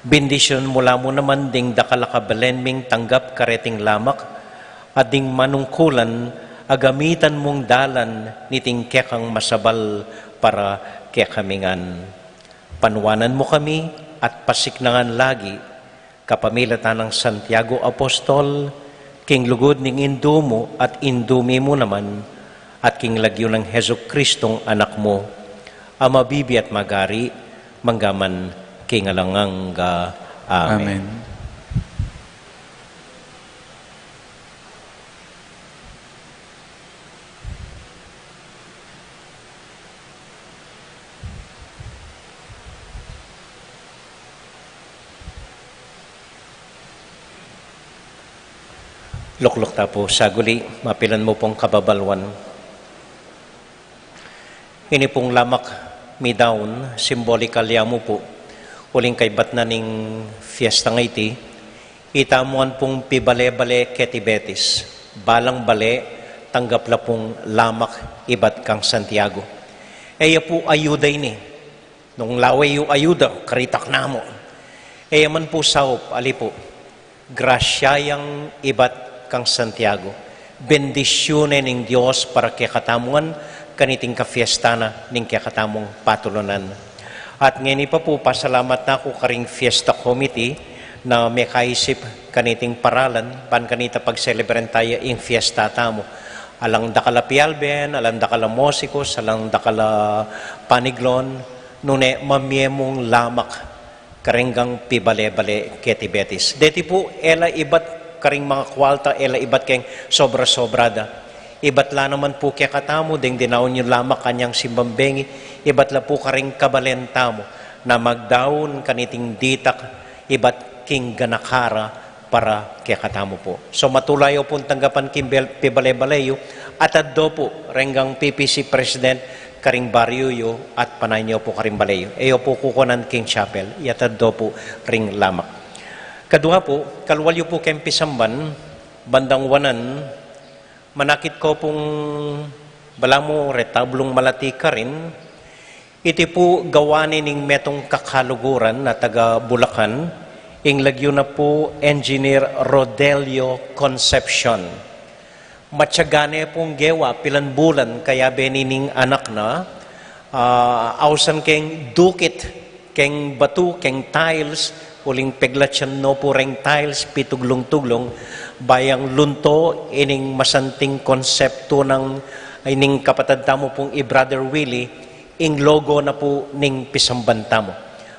Bendisyun mu la mu naman ding dakal a kabalen ming tanggap kareting lamak at ding manungkulan a gamitan mung dalan niting kekang masabal para kekami ngan. Panuanan mu kami at pasiknangan lagi kapamilatan nang Santiago Apostol, king lugud ning Indu mu at Indu mi mu naman, at king lagyu nang Jesucristong Anak mu, a mabibie at magari mangga man king alang angga. Amen. Amen. Lukluk ta pu saguli, mapilan mu pung kababaluan. Ini pung lamak midaun, simbolikal ya mu pu, uling kaybat na ning fiesta ngeni, itamu ngan pung pibale-bale keti Betis. Balang bale, tanggap la pung lamak ibat kang Santiago. E ya pu ayuda ini. Nung lawe yu ayuda, karitak na mu. E ya man pu saup, ali pu. Grasya yang ibat kang Santiago. Bendisyun ne ning Dios para kekatamu ngan kaniting kafiesta na ning kekatamung patulunan. At ngeni pa pu, pasalamat na ku karing fiesta committee na mekaisip kaniting paralan, ban kanita pagselebran taya ing fiesta tamu. Alang dakal a pialben, alang dakal a musikus, alang dakal a paniglon, nune mamie mung lamak kareng pibale-bale keti Betis. Deti pu, e la ibat karing manga kualta, e la ibat keng sobra-sobra da. Ibat la naman pu kekatamu, deng dinaun yung lamak kanyang simbang bengi, ibat la pu karing kabalen tamu, na magdaun kaniting ditak, ibat king ganaka ra para kekatamu pu. So, matula yu pung tanggapan king bel-, pibale-bale yu, at addo pu, reng P P C president, karing baryu yu at panayan yu pu karing bale yu. E yu pu kukunan king chapel, iyatad do pu ring lamak. Kadua pu, kalwal yu pu keng pisamban, bandang wanan, manakit ku pung balamu retablung malati karin, iti pu gawa ne ning metung kakaluguran na taga Bulacan, ing lagyu na pu Engineer Rodelio Concepcion. Matyaga ne pung gewa, pilan bulan, kayabe nining anak na, ah, ausan keng dukit, keng batu, keng tiles, uling peglatyan no pu reng tiles, pituglung-tuglung, ba yang lunto ining masanting konsepto nang ining kapatad tamu pung i Brother Willie, ing logo na pu ning pisamban tamu.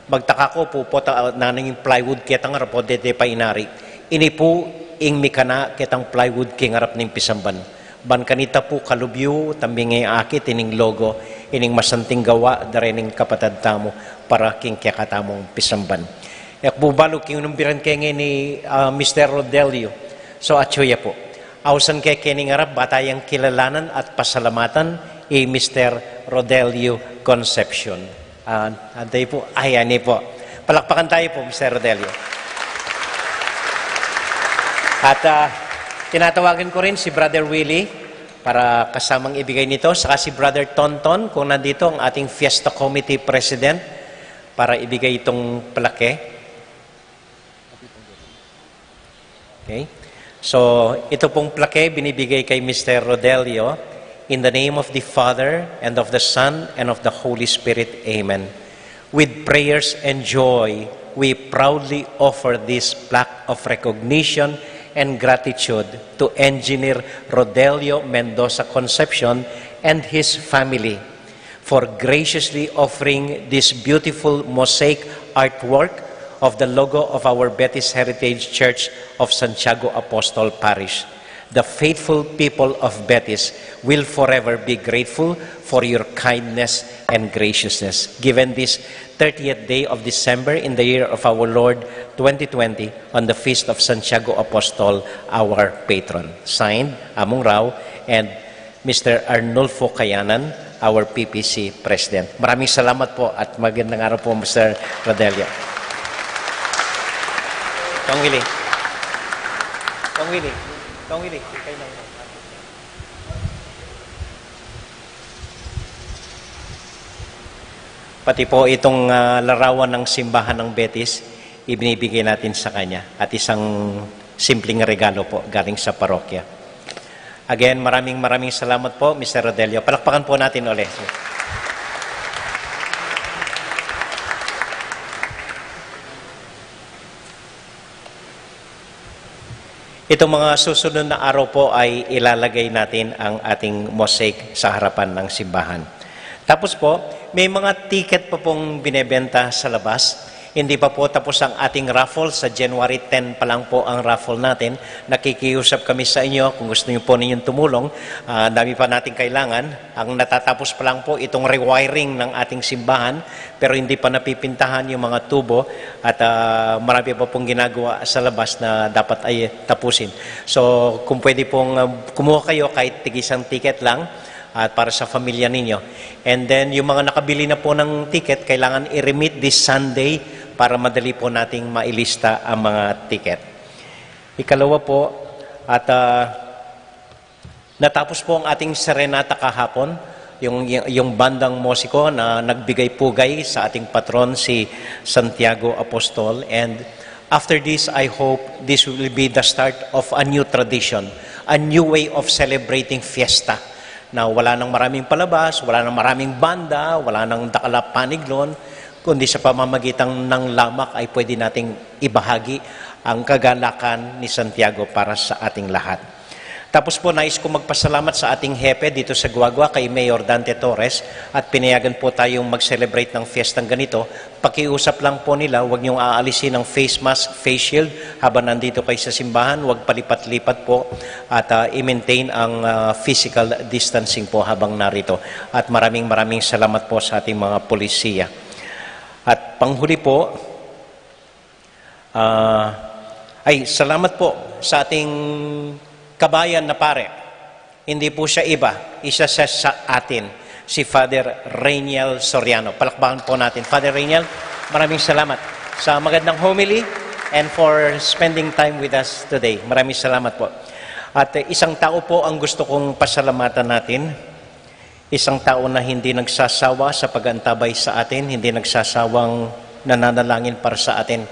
Magtaka ku pu, pota, ah, nanung ing plywood ketang arap o dede pa inari. Ini pu ing mikana ketang plywood king arap ning pisamban. Ban kanita pu kalub yu, tambing e akit ining logo, ining masanting gawa da rening kapatad tamu para king kekatamung pisamban. E ku pu balu king numbiran ke ngeni, ah, Mister Rodelio. So, atyu ya pu. Ausan ke kening arap, ba tayang kilalanan at pasalamatan i Mister Rodelio Concepcion. Ah, antai pu? Ay, ani pu. Palakpakan tayo pu, Mister Rodelio. At, ah, tinatawagan ko rin si Brother Willie para kasamang ibigay nito, saka si Brother Tonton, kung nandito, ang ating Fiesta Committee President, para ibigay itong plake. Okay? So, ito pong plake binibigay kay Mister Rodelio, "In the name of the Father, and of the Son, and of the Holy Spirit, Amen." With prayers and joy, we proudly offer this plaque of recognition and gratitude to Engineer Rodelio Mendoza Concepcion and his family for graciously offering this beautiful mosaic artwork of the logo of our Betis Heritage Church of Santiago Apostol Parish. The faithful people of Betis will forever be grateful for your kindness and graciousness. Given this thirtieth day of December in the year of our Lord twenty twenty, on the feast of Santiago Apostol, our patron. Signed, Among Rao and Mister Arnulfo Kayanan, our P P C President. Maraming salamat po at magandang araw po, Mister Rodelio. Kong Willie. Kong Willie. Kong Willie, kayo lang. Pati po itong, ah, larawan ng simbahan ng Betis, ibinibigay natin sa kanya. At isang simpleng regalo po galing sa parokya. Again, maraming, maraming salamat po, Mister Rodelio. Palakpakan po natin ulit. Itong mga susunod na araw po ay ilalagay natin ang ating mosaic sa harapan ng simbahan. Tapos po, may mga ticket pa pong binebenta sa labas. Hindi pa po tapos ang ating raffle. Sa January ten pa lang po ang raffle natin. Nakikiusap kami sa inyo, kung gusto niyo po ninyong tumulong. Ah, dami pa nating kailangan. Ang natatapos pa lang po itong rewiring ng ating simbahan, pero hindi pa napipintahan yung mga tubo at, ah, marami pa pong ginagawa sa labas na dapat ay tapusin. So, kung pwede pong, ah, kumuha kayo kahit tigisang ticket lang at para sa pamilya ninyo. And then, yung mga nakabili na po ng ticket, kailangan i-remit this Sunday para madali po nating mailista ang mga ticket. Ikalawa po, at, ah, natapos po ang ating serenata kahapon, yung, yung, yung bandang musiko na nagbigay pugay sa ating patron, si Santiago Apostol. And after this, I hope this will be the start of a new tradition, a new way of celebrating fiesta. Na wala nang maraming palabas, wala nang maraming banda, wala nang dakal a paniglon, kundi sa pamamagitan ng lamak ay pwede nating ibahagi ang kagalakan ni Santiago para sa ating lahat. Tapos po, nais ko magpasalamat sa ating hepe dito sa Guagua, kay Mayor Dante Torres, at pinayagan po tayong mag-celebrate ng fiestang ganito. Pakiusap lang po nila, huwag niyong aalisin ang face mask, face shield, habang nandito kayo sa simbahan, huwag palipat-lipat po, at, ah, i-maintain ang, ah, physical distancing po habang narito. At maraming, maraming salamat po sa ating mga polisiya. At panghuli po, ah, ay, salamat po sa ating kabayan na pare. Hindi po siya iba, isa siya sa atin, si Father Rainiel Soriano. Palakpakan po natin. Father Rainiel, maraming salamat sa magandang homily and for spending time with us today. Maraming salamat po. At, eh, isang tao po ang gusto kong pasalamatan natin. Isang tao na hindi nagsasawa sa pag-antabay sa atin, hindi nagsasawang nananalangin para sa atin,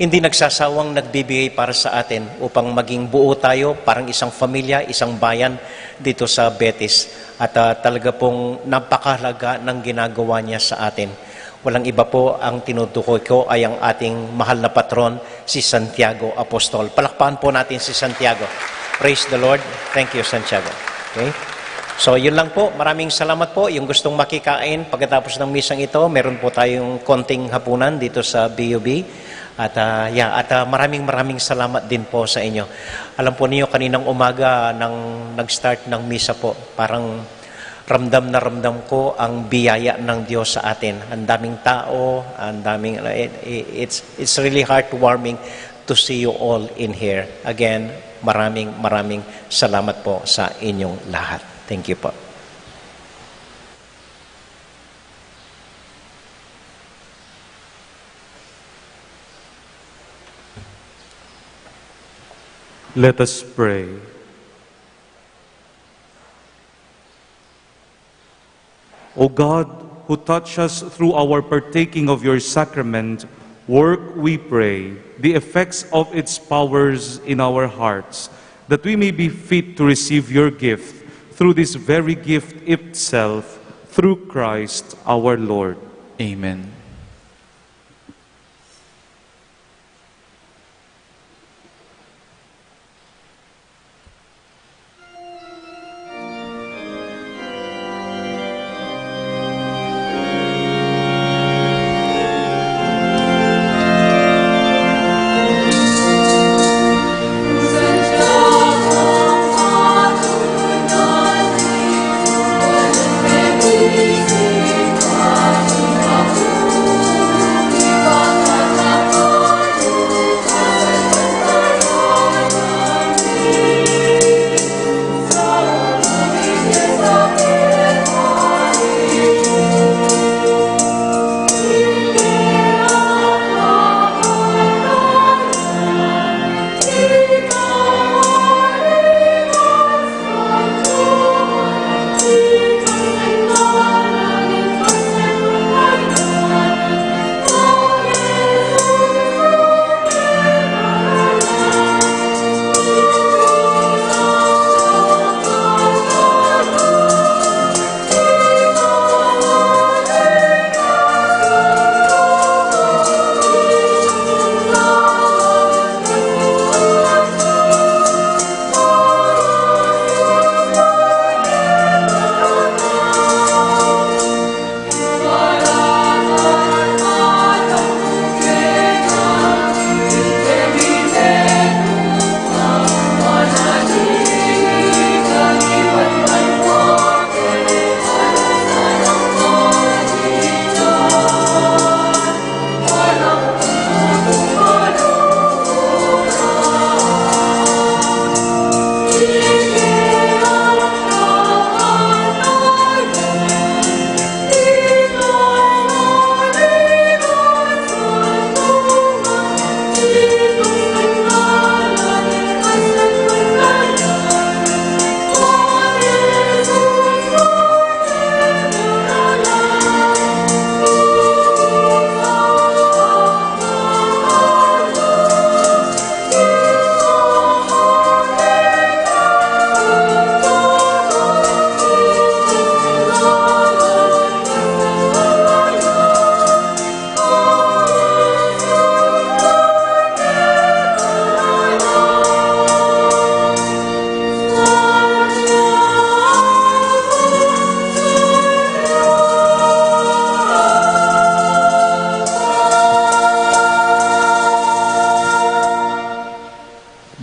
hindi nagsasawang nagbibigay para sa atin upang maging buo tayo parang isang pamilya, isang bayan dito sa Betis. At, ah, talaga pong napakahalaga ng ginagawa niya sa atin. Walang iba po, ang tinutukoy ko ay ang ating mahal na patron, si Santiago Apostol. Palakpakan po natin si Santiago. Praise the Lord. Thank you, Santiago. Okay? So, yun lang po. Maraming salamat po. Yung gustong makikain pagkatapos ng misang ito, meron po tayong konting hapunan dito sa B U B. At, ah, yeah, at, ah, maraming, maraming salamat din po sa inyo. Alam po niyo, kaninang umaga nang nag-start ng misa po, parang ramdam na ramdam ko ang biyaya ng Diyos sa atin. Ang daming tao, ang daming, it, it's, it's really heartwarming to see you all in here. Again, maraming, maraming salamat po sa inyong lahat. Thank you po. Let us pray. O God, who touch us through our partaking of your sacrament, work, we pray, the effects of its powers in our hearts, that we may be fit to receive your gift through this very gift itself, through Christ our Lord. Amen.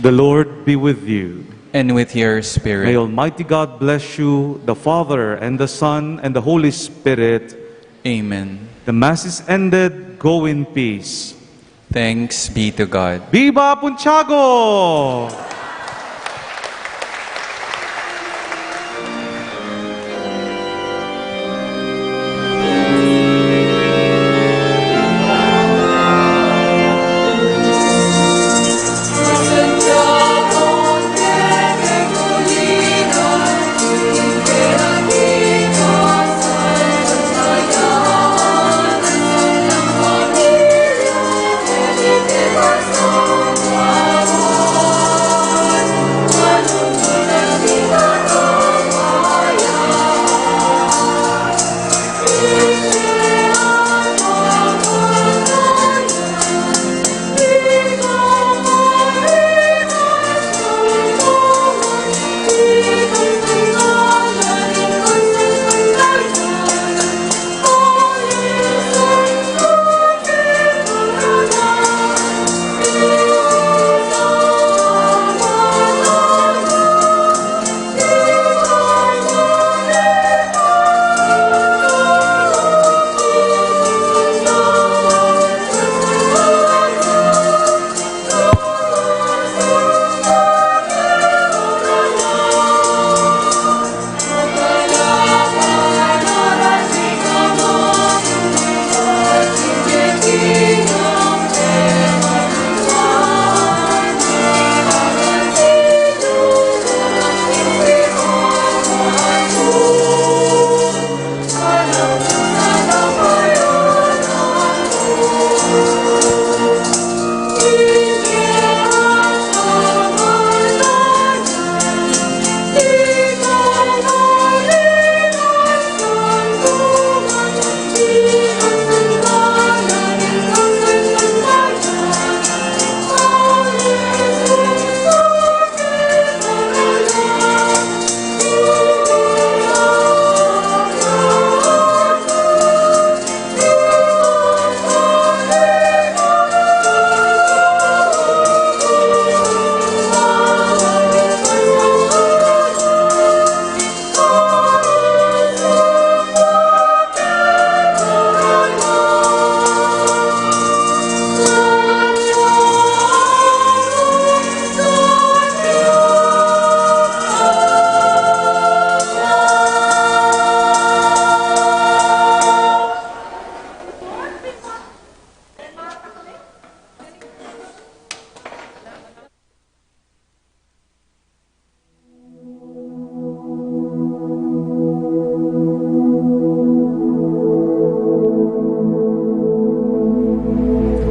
The Lord be with you. And with your spirit. May Almighty God bless you, the Father, and the Son, and the Holy Spirit. Amen. The Mass is ended. Go in peace. Thanks be to God. Viva Puntiago!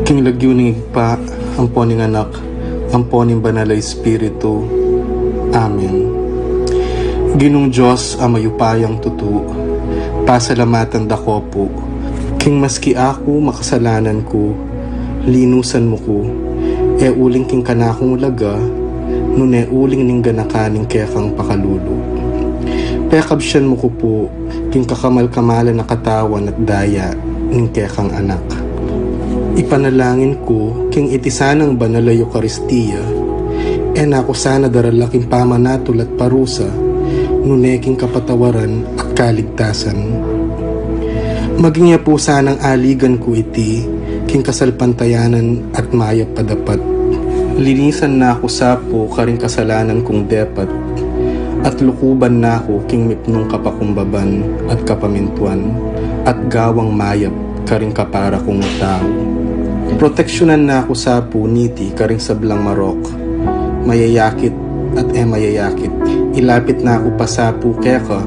King lagyu ning Ibpa, ampo ning Anak, ampo ning Banal a Espiritu. Amen. Ginung Dios a mayupayang tutu, pasalamatan da ka pu, king maski aku makasalanan ku, linusan mu ku, e uling king kanakung laga, nune uling ning ganakan ning kekang pakalulu. Pekabsian mu ku pu, king kakamal-kamalan a katawan at daya ning kekang Anak. Ipanalangin ku, king iti sanang banal a Eukaristia, e na ku sana darala king pamanatul at parusa, nune king kapatawaran at kaligtasan. Maging ya pu sanang aligan ku iti, king kasalpantayanan at mayap a dapat. Linisan na ku sa pu karing kasalanan kung depat, at lukuban na ku king mipnung kapakumbaban at kapamintuan, at gawang mayap karing kapara kung tau. Proteksyunan na ku sa pu niti karing sablang marok, mayayakit at e mayayakit. Ilapit na ku pa sa pu keka,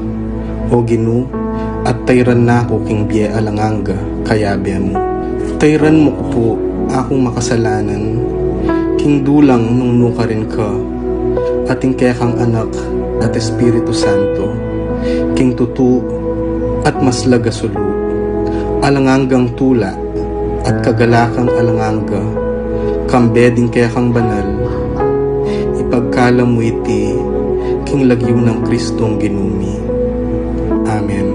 O Ginu, at tayran na ku king bie alang angga, kayabe mu. Tayran mu ku pu, akung makasalanan, king dulang nung nukarin ka, at ing kekang Anak at Espiritu Santo, king tutu at maslag a sulu, alang anggang tula at kagalakan alang angga, kambe ding kekang banal, ipagkalam mu iti king lagyu nang Kristong Ginu mi. Amen.